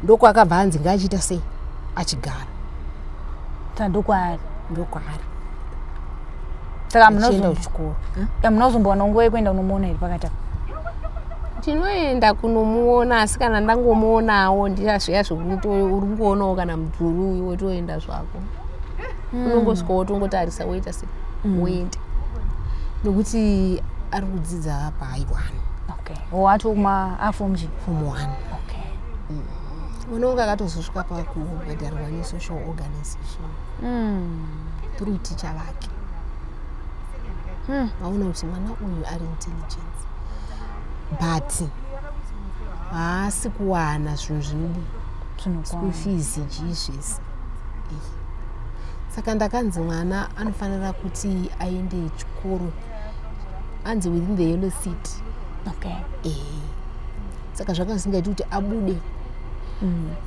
ndokwakabva anzi ngaachiita sei, achigara. Tandokwaari? Ndokwaari. Saka achienda kuchikoro. Hamuna kuzombowana nguva yekuenda kunomuona here pakati apa? Tinoenda kunomuona, asi kana ndangomuonawo ndiyazviya zvekuti uri kungoonawo kana mudhuri uyu, wotoenda zvako. Unongosvika wotongotarisa, woita se woenda, nekuti ari kudzidza pahigh one. Okay, watokuma aform chi? Form one. Mwana wangu akatozosvika pakubhadharwa nesocial organization through ticha vake. Vaona kuti mwana uyu ari intelligence, but haasi kuwana zvinhu zvinodii, school Zvinokwana. fees, chii zvese. Saka ndakanzi mwana anofanira kuti aende chikoro, anzi within the Yellow City. Saka zvanga zvisingaiti kuti abude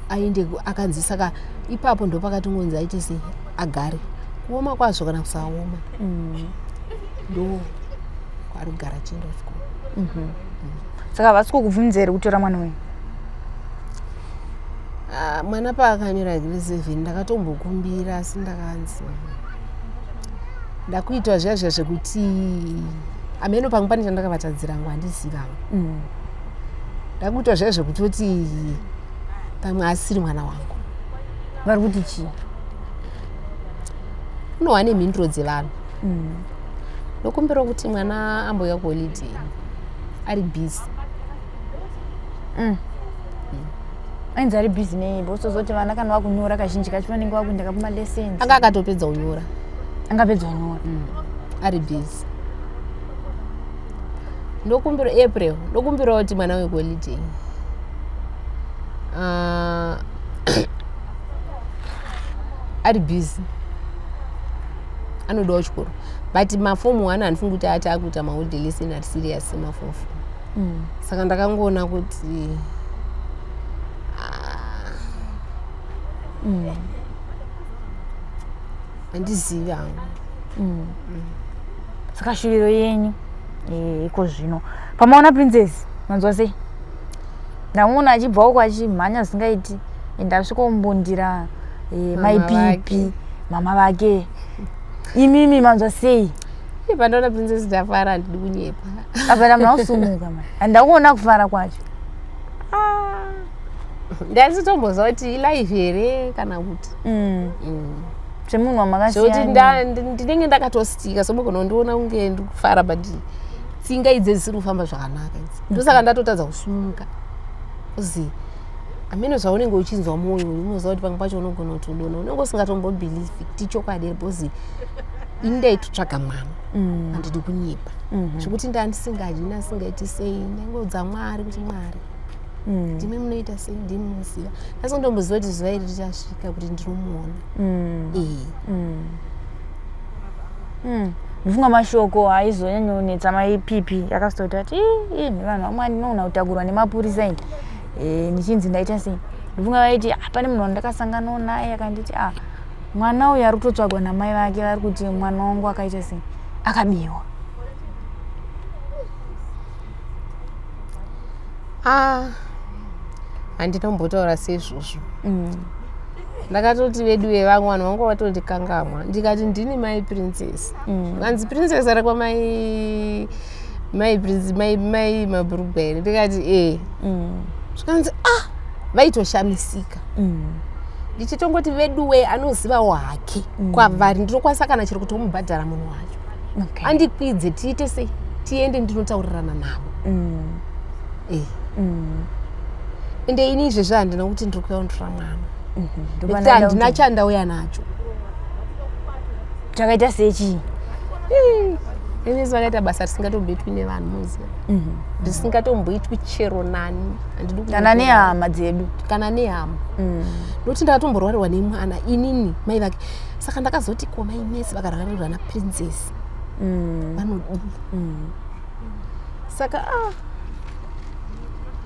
aende akanzi saka ipapo ndo pakatongonzi aite sei, agare, kuoma kwazvo kana kusaoma, ndo kwaari kugara achienda kuchikoro. Saka havasi kukubvunza here kutora mwana wenyu? Ah, mwana paakanyora grade 7 ndakatombokumbira, asi ndakanzi ndakuitwa zviya zviya zvekuti ameno pamwe pane chandakavatadzira ngo, handizivangu. Ndakuitwa zviya zvekutoti pamwe asiri mwana wangu. Vari kuti chii? Unowa nemhinduro dzevanhu. Ndokumbira kuti mwana ambouya kuholiday, ari busy. Ainzi ari busy nei? Bosozoti vana kana vakunyora, kazhinji kacho vanenge vakuenda kumalessons. Anga akatopedza kunyora. Angapedza kunyora. Ari busy. Ndokumbira April, ndokumbira kuti mwana wekuholiday. Ari busy, anodawo chikoro, but maform 1 handifungi kuti ati akuita maholiday lesson ari serious semaform 4. Saka ndakangoona kuti ah, Handizivi hangu. Saka shuviro yenyu iko zvino pamaona Princess, manzwa sei? Ndamuona achibva uko achimhanya zvisingaiti, ende asvikombundira mai Mama Pipi, vake. Mama vake. Imimi manzwa sei? Pandaona Princess ndafara, handidi kunyepa. Apa muna kusumuka ma handakuona kufara kwacho. Ndasitombozva kuti ilive here kana kuti Semunhu Zvekuti wamakasiyana. ndinenge ndakatostika, somogona kundiona kunge ndikufara, but tsinga idzi dzisiri kufamba zvakanaka idzi, ndosaka ndatotadza kusumuka uzi hameno zvaunenge uchinzwa mwoyo uyu. Unoziva kuti pamwe pacho unogona kuti udona, unenge usingatombobelievi kuti ichokwadi here, because ini ndaitotsvaga mwana. Handidi kunyepa, zvekuti ndandisingadyi, ndasingaiti sei, ndaingoudza Mwari kuti, "Mwari, ndimi munoita sei, ndimi munoziva." Ndasingatomboziva kuti zuva iri richasvika kuti ndinomuona. Ee. Ndifunga mashoko aizonyanyonetsa mai Pipi akasitoti ati, "Ii, imi vanhu vamwani, ndinoona kutakurwa nemapurisa ini. Ndichinzi ndaita sei?" Ndifunga vaiti, "Ah, pane munhu wandakasanganawo naye akanditi, ah, mwana uyu ari kutotsvagwa namai vake, vari kuti mwana wangu akaita sei, akabiwa." Ah, handinombotaura seizvozvo. Ndakatoti vedu vevamwe vanhu vanga vatondikangamwa, ndikati ndini mai Princess. Kanzi, "Princess ari kwamai mai Prince, mai mabhurugwa here?" Ndikati, "E." Zvikanzi, "Ah." Vaitoshamisika. Ndichitongoti veduwe anozivawo hake kwavari, ndinokwanisa kana chiri kutomubhadhara munhu wacho andikwidze, tiite sei, tiende ndinotaurirana navo. E, ende ini izvezvi handina kuti ndiri kuya kundora mwana, nekuti handina chandauya nacho. Chakaita sechii? Inisi vakaita basa risingatomboitwi nevanhu, muziva, risingatomboitwi chero nani. Handidi kana nehama dzedu. Kana nehama, nokuti ndakatomborwarirwa nemwana inini mai vake. Saka ndakazoti, ko mai Mesi vakarwarirwa naPrincess vanodii? Saka ah,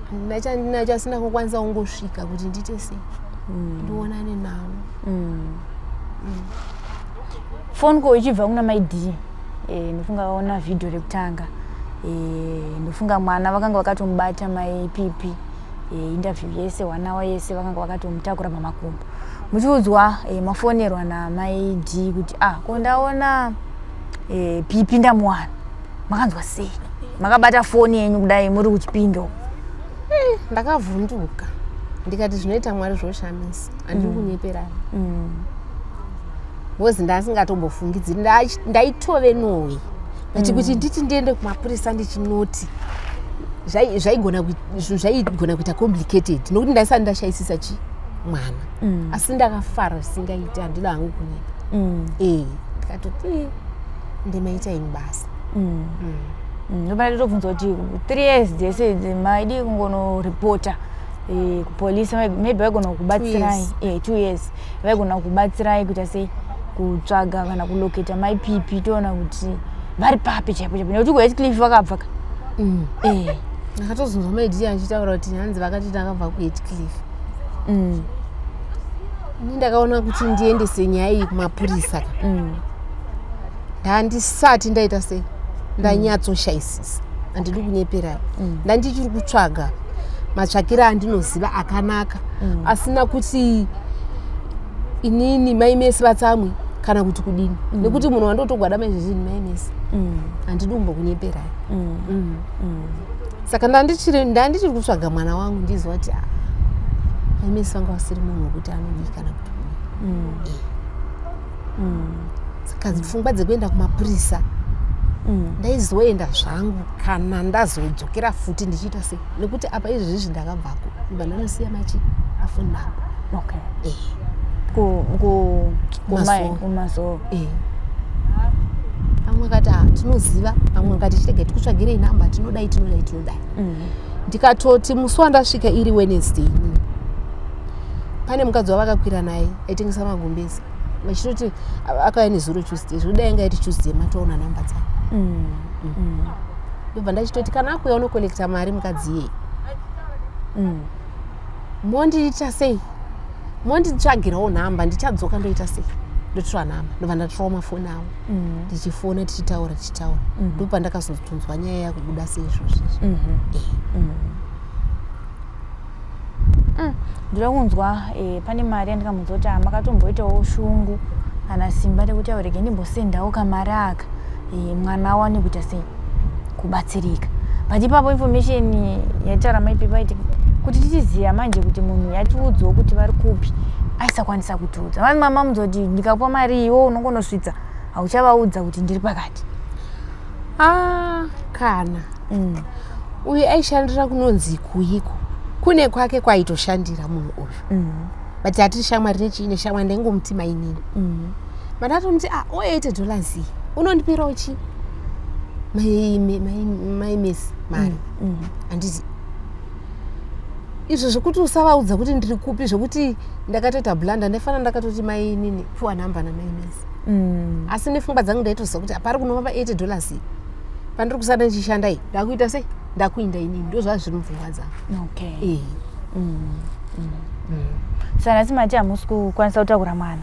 handina chandinacho, asina kukwanisa kungosvika kuti ndiite sei, ndionane navo. Phone call ichibva kuna mai D, ndofunga vaona vhidhiyo rekutanga, ndofunga mwana vakanga vakatomubata mai Pipi. Interview yese, one hour yese, vakanga vakatomutakura pamakumbo. Muchiudzwa, mafonerwa namai D kuti, "Ah, ko ndaona Pipi, ndamuwana," makanzwa sei makabata foni yenyu kudai muri kuchipinge uko? Ndakavhunduka, ndikati zvinoita Mwari zvoshamisa. Handiri kunyeperana, because ndasingatombofungidziri. Ndaitove nowe, but kuti nditi ndiende kumapurisa ndichinoti zvinhu zvaigona kuita complicated, nokuti ndaisati ndashayisisa chi mwana. Asi ndakafara zvisingaiti, handida hangu kunyepa. E, ndikatoti, "Eh, ndimaita ini basa." Ndopana totobvunza kuti 3 years dzese idzi maidi kungonoripota kupolisi, maybe vaigona kukubatsirai. Years. 2 years vaigona kukubatsirai kuita sei, kutsvaga kana kulocata mai Pipi, toona kuti vari papi chaipo chaipo, nekuti kuHatcliffe vakabva ka. Ndakatozonzwa maidi achitaura kuti hanzi vakati ndakabva kuHatcliffe. Ini ndakaona kuti ndiendese nyaya iyi kumapurisa ka, ndandisati ndaita sei, ndanyatsoshayisisa. Handidi kunyeperai, ndandichiri kutsvaga matsvakiro andinoziva akanaka, asina kuti inini mai Mesi vatsamwe kana kuti kudini, nekuti munhu wandotogwadama izvezvi ni mai Mesi. Handidi kumbokunyeperai. Saka ndandichiri kutsvaga mwana wangu, ndiziva kuti, ah, mai Mesi vanga vasiri munhu wekuti anodii kana kuti kudii. Saka pfungwa dzekuenda kumapurisa ndaizoenda zvangu kana ndazodzokera futi ndichiita sei, nekuti apa izvezvi ndakabvako, ndibva ndanosiya machi afoni namba. Okay. Eh. Kumai Kumasowe. Kumasowe. Eh. Vamwe vakati, "Ah, tinoziva." Vamwe vakati, "Chirege tikutsvagirei namba, tinodai, tinodai, tinodai." Ndikatoti musi wandasvika iri Wednesday inini, pane mukadzi wavakakwira naye aitengesa magumbezi, vachitoti akauya nezuro Tuesday, zvekudai anga iti Tuesday matoona namba dzake. Ndobva ndachitoti kana akuuya unocollecta mari mukadzi iyeye, mondiita sei, monditsvagirawo nhamba, ndichadzoka ndoita sei. Ndotora nhamba, ndobva ndatorawo mafoni avo, ndichifona, tichitaura, tichitaura. Ndopandakazotonzwa nyaya yakubuda seizvozvo izvi. Ndoda kunzwa, pane mari yandikamunzwa kuti makatomboitawo shungu kana simba rekuti aurege ndimbosendawo kamari aka, mwana awane kuita sei, kubatsirika. But ipapo information yaitaura maipepa iti kuti tichiziva manje kuti munhu yatiudzawo kuti vari kupi, aisakwanisa kutiudza. Vanhu mama munzwa kuti ndikakupa mari iwo unongonosvitsa, hauchavaudza kuti ndiri pakati. Ah, kana uyu aishandira kunonzi kuiko, kune kwake kwaitoshandira munhu uyu, but hatiri shamwari nechii neshamwari. Ndaingomuti mainini. Mandatomuti, ah, o $80 iyi unondipirawo chii, maimesi mari? Handiti izvo zvekuti usavaudza kuti ndiri kupi, zvekuti ndakatoita blunder. Ndaifanira ndakatoti mainini, piwa nhamba namaimesi. Asi nepfungwa dzangu ndaitoziva kuti hapari kunova pa $80 iyi pandiri kusada ndichishanda iyi, ndakuita sei, ndakuinda inini. Ndo zvazvo zviri mupfungwa dzangu. Eh. Saka nhasi mati hamusi kukwanisa kutakura mwana,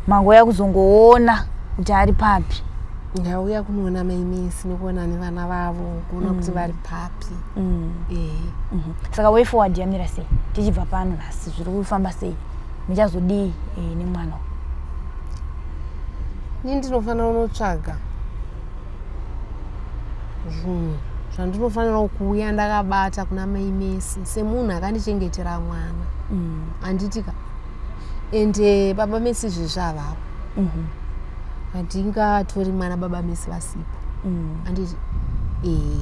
mangouya kuzongoona kuti ari papi? Ndauya kunoona maimesi nekuona nevana vavo, kuona kuti vari papi. Eh. Saka way forward yamira sei tichibva pano nhasi? Zviri kufamba sei? Muchazodii nemwana uyu? Ini ndinofanira kunotsvaga zvinhu zvandinofanira kuuya ndakabata kuna maimesi semunhu akandichengetera mwana, handitika? Ende baba Mesi izvezvi havapo. Handingatori mwana baba Mesi vasipo, handiti? Ee,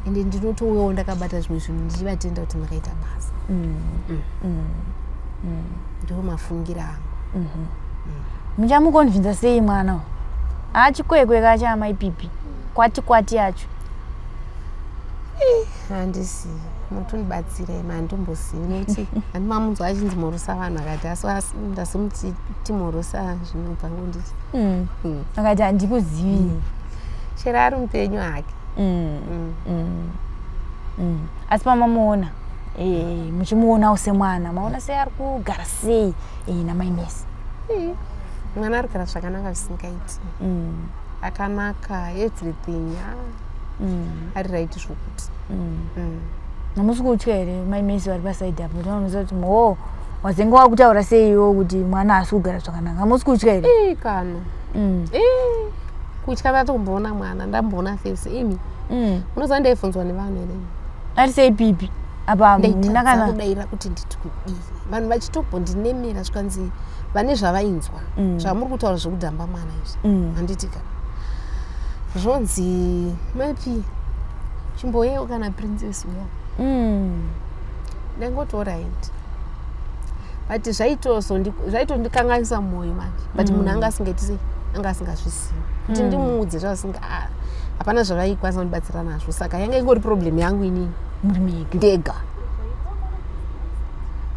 ende ndinotouyawo ndakabata zvimwe zvinhu ndichivatenda kuti makaita basa. Ndo mafungiro angu. Muchamuconvinza sei mwana uyu? Achikwekwe kacho amaipipi, kwati kwati yacho. Handisi mutondibatsire, handitombozivi, nekuti handimamunzwa achinzi mhorosa vanhu akati, asi ndazomuti timhorosa zvinobva ngonditi. Akati handikuzivi. Chero ari mupenyu hake. Asi pamamuona, muchimuonawo semwana, maona sei, ari kugara sei namaimesi? Mwana ari kugara zvakanaka zvisingaiti. Akanaka, everything, ah, ari right zvokuti. Hamusi kutya here maimesi vari pasaidi apo? Vanoziva kuti mo wazenge wakutaura seiwo kuti mwana haasi kugara zvakanaka. Hamusi kutya here? Ii, kana. Ii, kutya ndatomboona mwana, ndamboona face imi. Unoziva ndaibvunzwa nevanhu here? Ari sei pipi apa? Ndaitadza Muna kana kudaira kuti nditi kudii, vanhu vachitombondinemera, zvikanzi vane zvavainzwa, zvamuri kutaura zvekudhamba mwana izvi, handitika? Zvonzi maipi chimboyewo kana Princess uya. Ndaingoti alright, but zvaitondikanganisa mwoyo manje, but munhu anga asingaiti sei, anga asingazvisivi kuti ndimuudze zvasinga, ah, hapana zvavaikwanisa kundibatsira nazvo. Saka yanga ingori problem yangu inini muri mega ndega.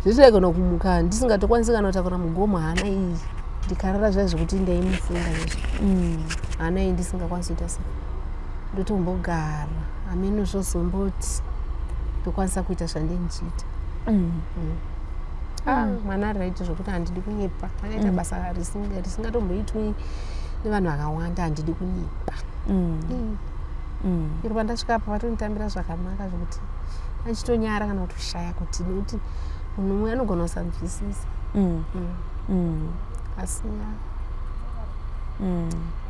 Zvisidaigona kumuka ndisingatokwanisi kana kutakura mugomo, hana iyi ndikarara zviya zvekuti ndaimufunga izvo, hana iyi ndisingakwanisi kuita sei, ndotombogara hameno, zvozomboti ndokwanisa kuita zvandindichiita. Ah, mwana ari right zvokuti, handidi kunyepa. Akaita basa risingatomboitwi nevanhu vakawanda, handidi kunyepa. Iro pandasvika apa vatonditambira zvakanaka zvokuti achitonyara kana kutoshaya kuti, nekuti munhu umwe anogona kusanzwisisa. Asi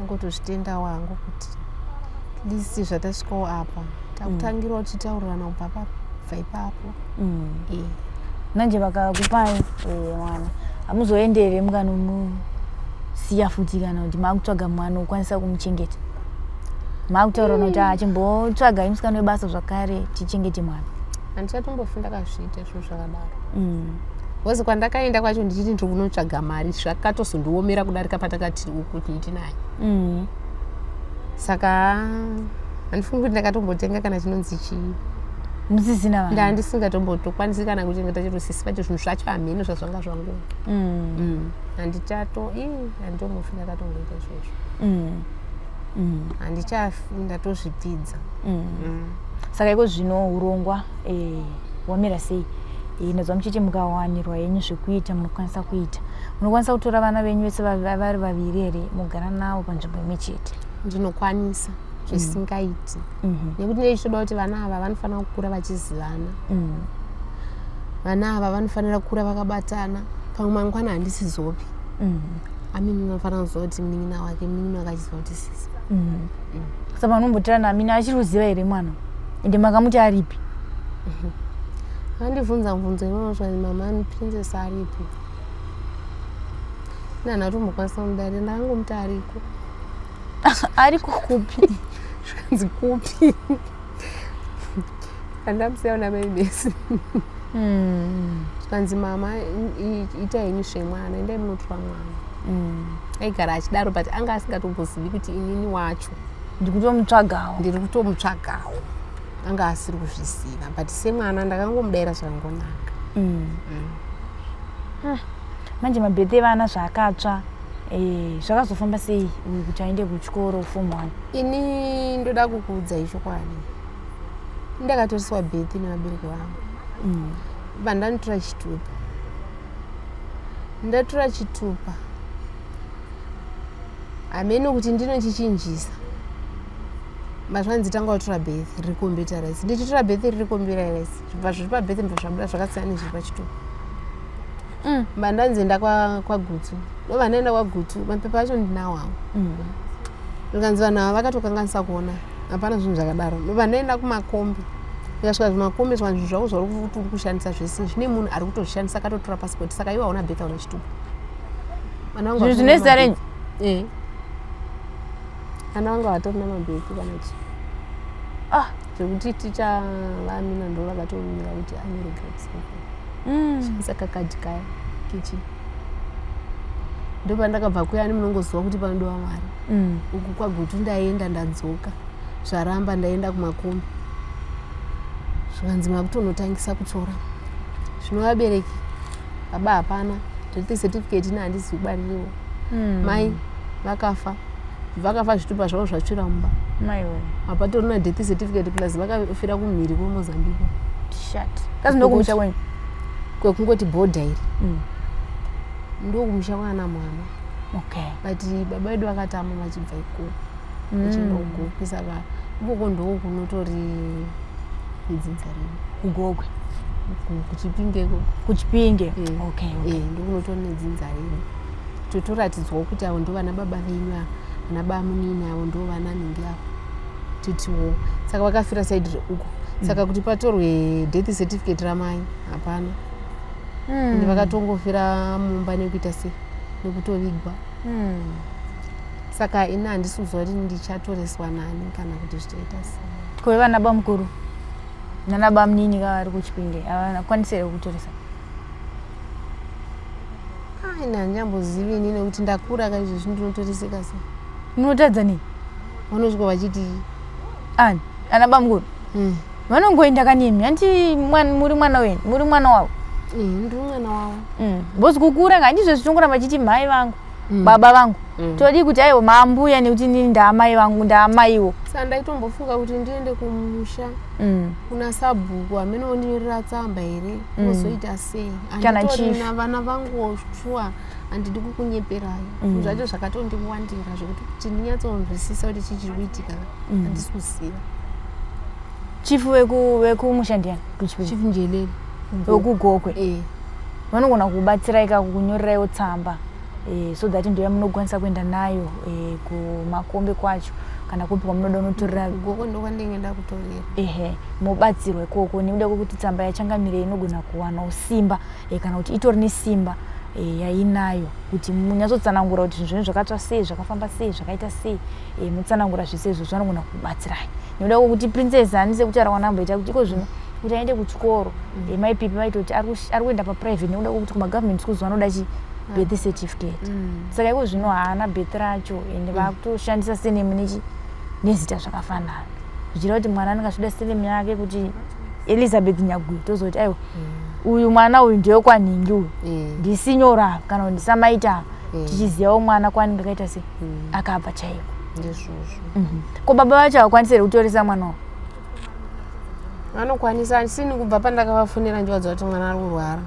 angotozvitendawo hangu kuti at least zvatasvikawo apa, takutangirawo tichitaurirana kubva kubva ipapo. Manje vakakupai mwana, hamuzoende here mukanomusiya futi, kana kuti maakutsvaga mwana ukwanisa kumuchengeta? Maakutaura kuti achimbotsvagai musikana webasa zvakare tichengete mwana? Handichatombofi ndakazviita zvinhu zvakadaro, because kwandakaenda kwacho ndichiti ndiri kunotsvaga mari, zvakatozondiomera kudarika patakati uku ndinaye. Saka handifungi kuti ndakatombotenga kana chinonzi chii. Musisina vana. Ndandisingatombotokwanisi kana kuchengeta chiro. Sisi vacho zvinhu zvacho hameno zvazvanga zvangu. Handichato, ii, handitombofi ndakatomboita izvozvo. Handichafi, ndatozvipfidza. Saka iko zvino urongwa, wamira sei? Ndazwa muchiti mukawanirwa henyu zvekuita munokwanisa kuita, munokwanisa kutora vana venyu vese vari vaviri here, mugara navo panzvimbo imwe chete? Ndinokwanisa zvisingaiti, nekuti ndeichitoda kuti vana ava vanofanira kukura vachizivana. Vana ava vanofanira kukura vakabatana. Pamwe mangwana handisizopi. Amini unofanira kuziva kuti munin'ina wake, munin'ina wake achiziva kuti sisi. Saka munombotirana, Amini achiri kuziva here mwana, ende makamuti aripi? Andibvunza mubvunzo imomo, zvanzi, "Mama, Princess aripi?" Nana tombokwanisa kumudarira, ndakangomuti ariko. Ariko kupi? Zvanzi kupi? Andamusiya una maibesi. Zvikanzi, "Mama, ita henyu zvemwana, endai munotora mwana." Aigara achidaro, but anga asingatombozivi kuti inini wacho ndikutomutsvagawo. Ndiri kutomutsvagawo. Anga asiri kuzviziva, but semwana ndakangomudayira zvakangonaka. Manje mabirthday evana zvaakatsva, zvakazofamba sei uyu kuti aende kuchikoro form 1? Ini ndoda kukuudzai chokwadi, ndakatoriswa birth nevabereki vangu. Vandanotora chitupa, ndatora chitupa, hameno kuti ndinochichinjisa. Mazvanzi tanga watora birth riri computerized. Ndichitora birth riri computerized, zvibva zviri pabirth mbva zvabuda zvakasiyana nezviri pachitupa. Mba ndanzi enda kwaGutu, ndobva ndaenda kwaGutu, mapepa acho ndinawo hangu. Zvikanzi vanhu ava vakatokanganisa kuona, hapana zvinhu zvakadaro. Ndobva ndaenda kumakombi, ndikasvika zvimakombi, zvikanzi zvinhu zvako zvauri kuti uri kushandisa zvese zvine munhu ari kutozvishandisa, akatotora pasipoti, saka iwe hauna birth, hauna chitupa. Vana vangu zvinhu zvine zita renyu? Eh, vana vangu havatorina mabirth kana chi. Ah. Zvekuti ticha vaAmina ndo vakatomira kuti anyore grade 7. Saka kadhi kaya kichi ndopandakabva kuyani, munongoziva kuti panodiwa mari. Uku kwaGutu ndaenda, ndadzoka, zvaramba. Ndaenda kumakombi, zvikanzi makutonotangisa kutora zvino vabereki. Baba hapana death certificate, ine handizivi kubaririwo. Mai vakafa, vakafa zvitupa zvavo zvatsvira mumba. Maiwe. Hapatorina death certificate, plus vakafira kumhiri kweMozambique. Shat kazi ndokumusha kwenyu? Kwekungoti bhodha iri. Ndokumusha kwana mama. But baba vedu vakatama vachibva ikoko vachienda kuGokwe, saka ikoko ndo kunotori nedzinza redu. KuGokwe? KuChipinge ikoko. KuChipinge. Eh. Okay. Eh, ndokunotori nedzinza redu, totoratidzwawo kuti avo ndo vana baba venyu, ava vana bamunini, avo ndo vana nhingi avo, titiwo. Saka vakafira side reuko, saka kuti patorwe death certificate ramai hapana. Ende vakatongofira mumba nekuita sei, nekutovigwa. Saka ini handisi kuziva kuti ndichatoreswa nani kana kuti zvichaita sei. Kove vana bamukuru nana bamunini kavari kuChipinge havakwanisi here kutoresa? Ai, ini handinyambozivi ini, nekuti ndakura kaizvezvi, ndinotoreseka sei? Munotadza nei? Vanosvika vachiti Ani, ana bamukuru? Vanongoenda kanemi, hanti muri mwana wenyu, muri mwana wavo? Eh, ndiri mwana wavo. Because kukura handizvo zvichongoramba chiti mai vangu, baba vangu. Todii kuti aiwa, maambuya, nekuti inini ndaamai vangu, ndaamaiwo. Saka ndaitombofunga kuti ndiende kumusha kuna sabhuku, hamene ondinyorera tsamba here, ozoita sei. Kana Handitorina chief. vana vangu, shuwa handidi kukunyeperai. Zvinhu zvacho zvakatondiwandira zvekuti kuti ndinyatsonzwisisa kuti chii chiri kuitika handisi kuziva. Chief vekumusha ndiani kuChipinge? Chief Njelele. WekuGokwe? Eh. Vanogona kubatsirai kako kunyoreraiwo tsamba, so that ndo yamunokwanisa kuenda nayo kumakombe kwacho kana kupi kwamunoda unotorera. Gokwe ndokwandinge ndakutorera. Ehe, mobatsirwa ikoko, nekuda kwekuti tsamba yachangamire inogona kuwanawo simba, kana kuti itori nesimba yainayo, kuti munyatsotsanangura kuti zvinhu zvenyu zvakatsva sei, zvakafamba sei, zvakaita sei. Mutsanangura zvese izvozvo, vanogona kubatsirai, nekuda kwekuti Princess hani sekutaura kwanamboita kuti iko zvino kuti aende kuchikoro, mai Pipi vaitoti ari kuenda paprivate nekuda kwekuti kumagovernment schools vanoda chi birth certificate. Saka iko zvino haana birth racho, ende vakutoshandisa surname nechi nezita zvakafanana, zvichireva kuti mwana anenge achida surname yake kuti Elizabeth Nyaguyo, tozoti aiwa, uyu mwana uyu ndewekwanhingi uyu, ndisinyora kana kuti ndisamaita ava, tichizivawo mwana kwaanenge akaita sei, akabva chaiko. Ndizvozvo. Ko baba vacho havakwanisi here kutoresa mwana wavo? Vanokwanisa asini kubva pandakavafonera ndivaudza kuti mwana ari kurwara.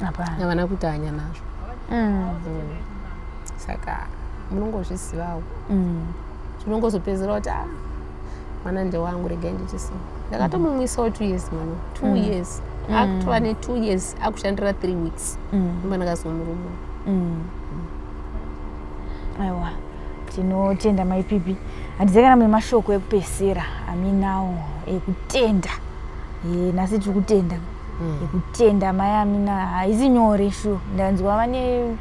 Hapana. Havana kuita hanya nazvo. Saka munongozvizivawo. Tinongozopedzera kuti ah, mwana ndewangu, regai nditi so. Ndakatomumwisawo 2 years mwana. 2 years. Akutova ne 2 years akushandira 3 weeks. Ndomba ndakazomurumura. Aiwa, tinotenda Mai Pipi. Handizivi kana mune mashoko ekupesera aminawo ekutenda. Nhasi tiri kutenda. Ekutenda mai Amina haisi nyore shu. Ndanzwa vane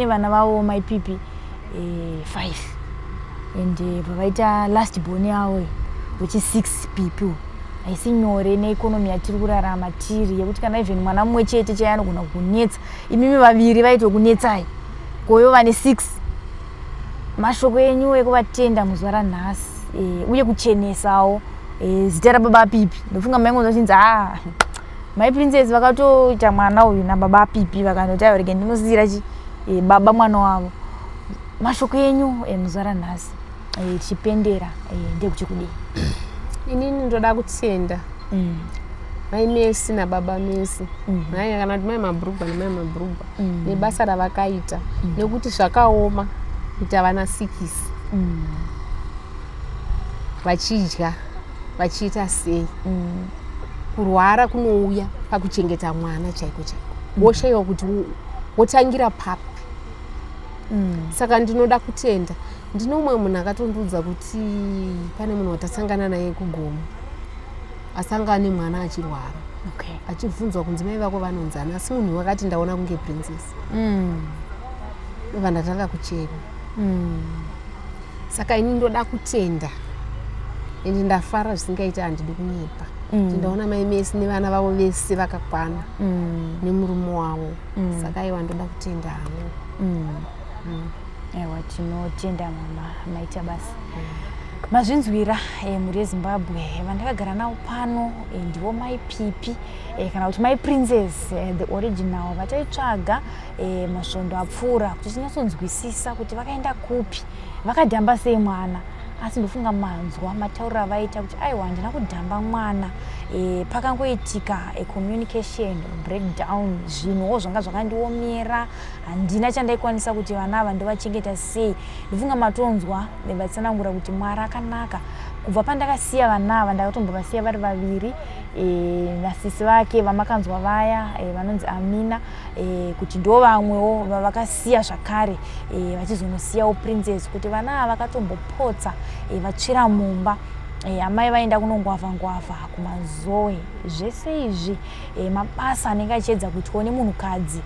vana vavo Mai Pipi 5 and pavaita last born yavo wechi 6 Pipi. Haisi nyore neeconomy yatiri kurarama tiri yekuti kana even mwana mumwe chete chaiye anogona kunetsa, imimi vaviri vaitokunetsai, koyo vane 6. Mashoko enyu ekuvatenda muzuva ranhasi uye kuchenesawo zita rababa Pipi. Ndofunga maingonzwa chinzi a mai Princess vakatoita mwana uyu nababa Pipi, vakandoti aiwa, rege ndinosiyira chi baba mwana wavo. Mashoko enyu muzuva ranhasi tichipendera ndekuti kudii? Inini ndoda kutenda mai Mesi nababa Mesi, mai kana kuti mai Mabhurugwa namai Mabhurugwa nebasa ravakaita, nekuti zvakaoma kuita vana 6 vachidya, vachiita sei. Kurwara kunouya pakuchengeta mwana chaiko chaiko, woshayiwa kuti wotangira papi. Saka ndinoda kutenda. Ndine umwe munhu akatondiudza kuti pane munhu watasangana naye kugomo asangana nemwana achirwara, achibvunzwa kunzi mai vako vanonzana, asi munhu wakati ndaona kunge Princess. Ndobva ndatanga kuchema. Saka ini ndoda kutenda ende ndafara zvisingaiti, handidi kunyepa. Ndaona mai Mesi nevana vavo vese vakakwana nemurume wavo. Saka aiwa, ndoda kutenda hangu. Aiwa, tinotenda mama, maita basa. Mazvinzwira, mhuri yeZimbabwe, vandakagara navo pano ndivo Mai Pipi kana kuti Mai Princess, the original vataitsvaga masvondo apfuura kuti tinyatsonzwisisa kuti vakaenda kupi, vakadhamba sei mwana. Asi ndofunga manzwa matauriro avaita kuti aiwa, handina kudhamba mwana. Pakangoitika communication breakdown, zvinhuwo zvanga zvakandiomera, handina chandaikwanisa kuti vana ava ndovachengeta sei. Ndofunga matonzwa vatsanangura kuti Mwari akanaka. Kubva pandakasiya vana ava, ndakatombovasiya vari vaviri nasisi vake vamakanzwa vaya vanonzi Amina, kuti ndo vamwewo vavakasiya zvakare vachizonosiyawo Princess, kuti vana ava vakatombopotsa vatsvira mumba, amai vaenda kunongwavha ngwavha kumazoe. Zvese izvi mabasa anenge achiedza kuitwawo nemunhukadzi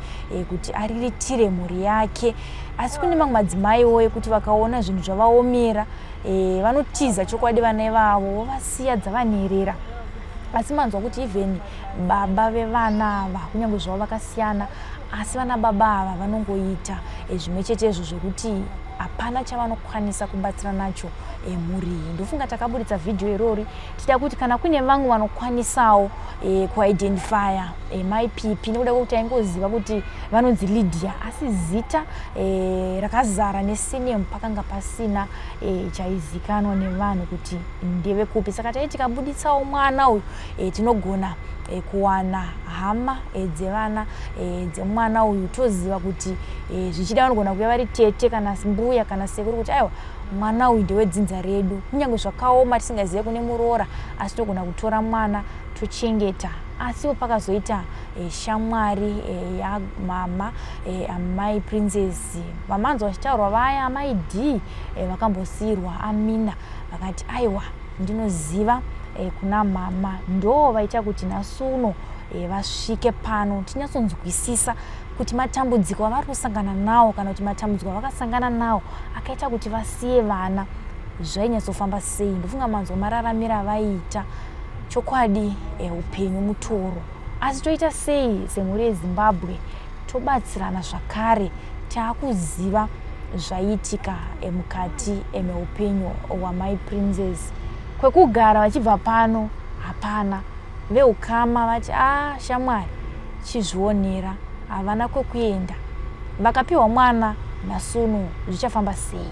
kuti ariritire mhuri yake. Asi kune mamwe madzimaiwo ekuti vakaona zvinhu zvavaomera vanotiza chokwadi vana ivavo vovasiya dzavanherera. Asi manzwa kuti even baba vevana ava, kunyange zvavo vakasiyana, asi vana baba ava vanongoita zvimwe chetezvo zvekuti hapana chavanokwanisa kubatsira nacho mhuri iyi. Ndofunga takaburitsa vhidhiyo irori tichida kuti kana kuine vamwe vanokwanisawo kuidentifya mai Pipi, nekuda kwekuti aingoziva kuti vanonzi Lydia, asi zita rakazara nesurname pakanga pasina chaizikanwa nevanhu kuti ndevekupi. Saka tai tikabuditsawo mwana uyu tinogona kuwana hama dzevana dzemwana uyu, toziva kuti zvichida vanogona kuva vari tete kana mbuya kana sekuru, kuti aiwa, mwana uyu ndewedzinza redu. Kunyange zvakaoma tisingazive kune muroora, asi togona kutora mwana tochengeta. Asiwo pakazoita shamwari yamama amai Princess vamanzwa vachitaurwa vaya, amai D, vakambosiyirwa Amina, vakati aiwa, ndinoziva kuna mama. Ndo vaita kuti nhasi uno vasvike pano tinyatsonzwisisa kuti matambudziko avari kusangana nawo kana kuti matambudziko avakasangana nawo akaita kuti vasiye vana zvainyatsofamba sei. Ndofunga manzwa mararamiro avaiita. Chokwadi upenyu mutoro, asi toita sei semhuri yeZimbabwe? Tobatsirana zvakare. Taakuziva zvaiitika mukati meupenyu hwamai Princess. Kwekugara vachibva pano hapana. Veukama vati a ah, shamwari, chizvionera, havana kwekuenda. Vakapiwa mwana nasuno, zvichafamba sei?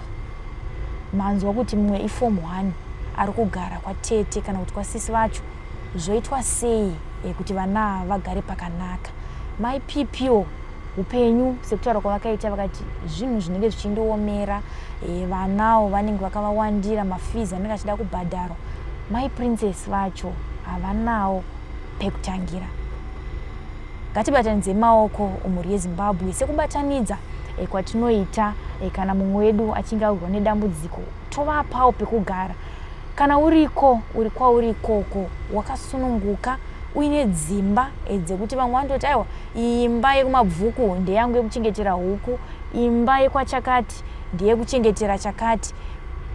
Manzwa kuti mumwe iform 1 ari kugara kwatete kana kuti kwasisi vacho. Zvoitwa sei e, kuti vana vagare pakanaka? Mai Pipio upenyu sekutaura kwavakaita vakati zvinhu zvinenge zvichindoomera e, vanawo vanenge vakavawandira mafees anenge achida kubhadharwa. Mai Princess vacho havanawo pekutangira. Ngatibatanidze maoko mhuri yeZimbabwe sekubatanidza e, kwatinoita e, kana mumwe wedu achinge awirwa nedambudziko tovapawo pekugara. Kana uriko uri kwauri ikoko wakasununguka uine dzimba e, dzekuti vamwe vanototi aiwa iyi imba yekuMabvuku ndeyangu yekuchengetera huku, imba yekwachakati ndeyekuchengetera chakati,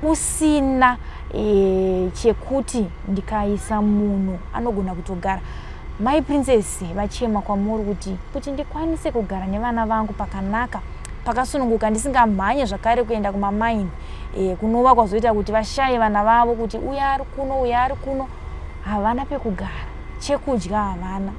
usina e, chekuti ndikaisa munhu anogona kutogara. Mai Princess vachema kwamuri kuti kuti ndikwanise kugara nevana vangu pakanaka pakasununguka ndisingamhanye zvakare kuenda kumamaini e, kunova kwazoita kuti vashaye vana vavo kuti uya ari kuno uya ari kuno havana pekugara chekudya havana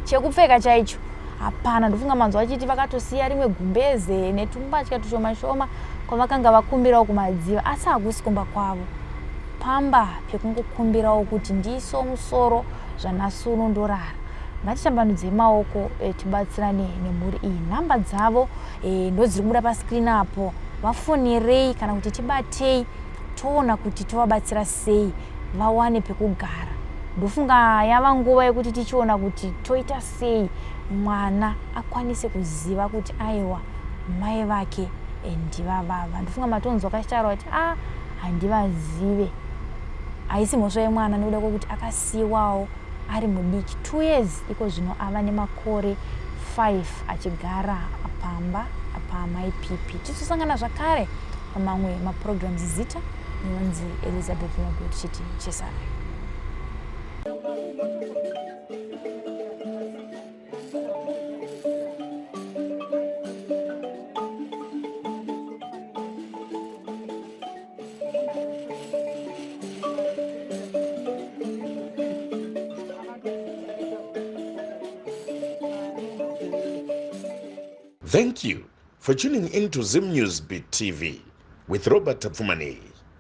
chekupfeka chaicho hapana ndofunga manzwa achiti vakatosiya rimwe gumbeze netumbatya tushoma shoma kwavakanga vakumbirawo kumadziva asi hakusi kumba kwavo pamba pekungokumbirawo kuti ndiisewo musoro zvanhasi uno ndorara ngatitambanudzei maoko e, tibatsirane nemhuri iyi nhamba dzavo e, ndodziri kubuda pascreen apo vafonerei kana kuti tibatei toona kuti tovabatsira sei vawane pekugara ndofunga yava nguva yekuti tichiona kuti toita sei mwana akwanise kuziva kuti aiwa mai vake eh, ndivavava ndofunga matonzwa kachitaura kuti a ah, handivazive haisi mhosva yemwana nekuda kwekuti akasiyiwawo ari mudiki 2 years iko zvino ava nemakore 5 achigara pamba paamai Pipi. Tichosangana zvakare pamamwe maprograms zita inonzi Elizabeth Nogwe tichiti chesarai. Thank you for tuning in to Zim News Beat TV with Robert Tapfumaneyi.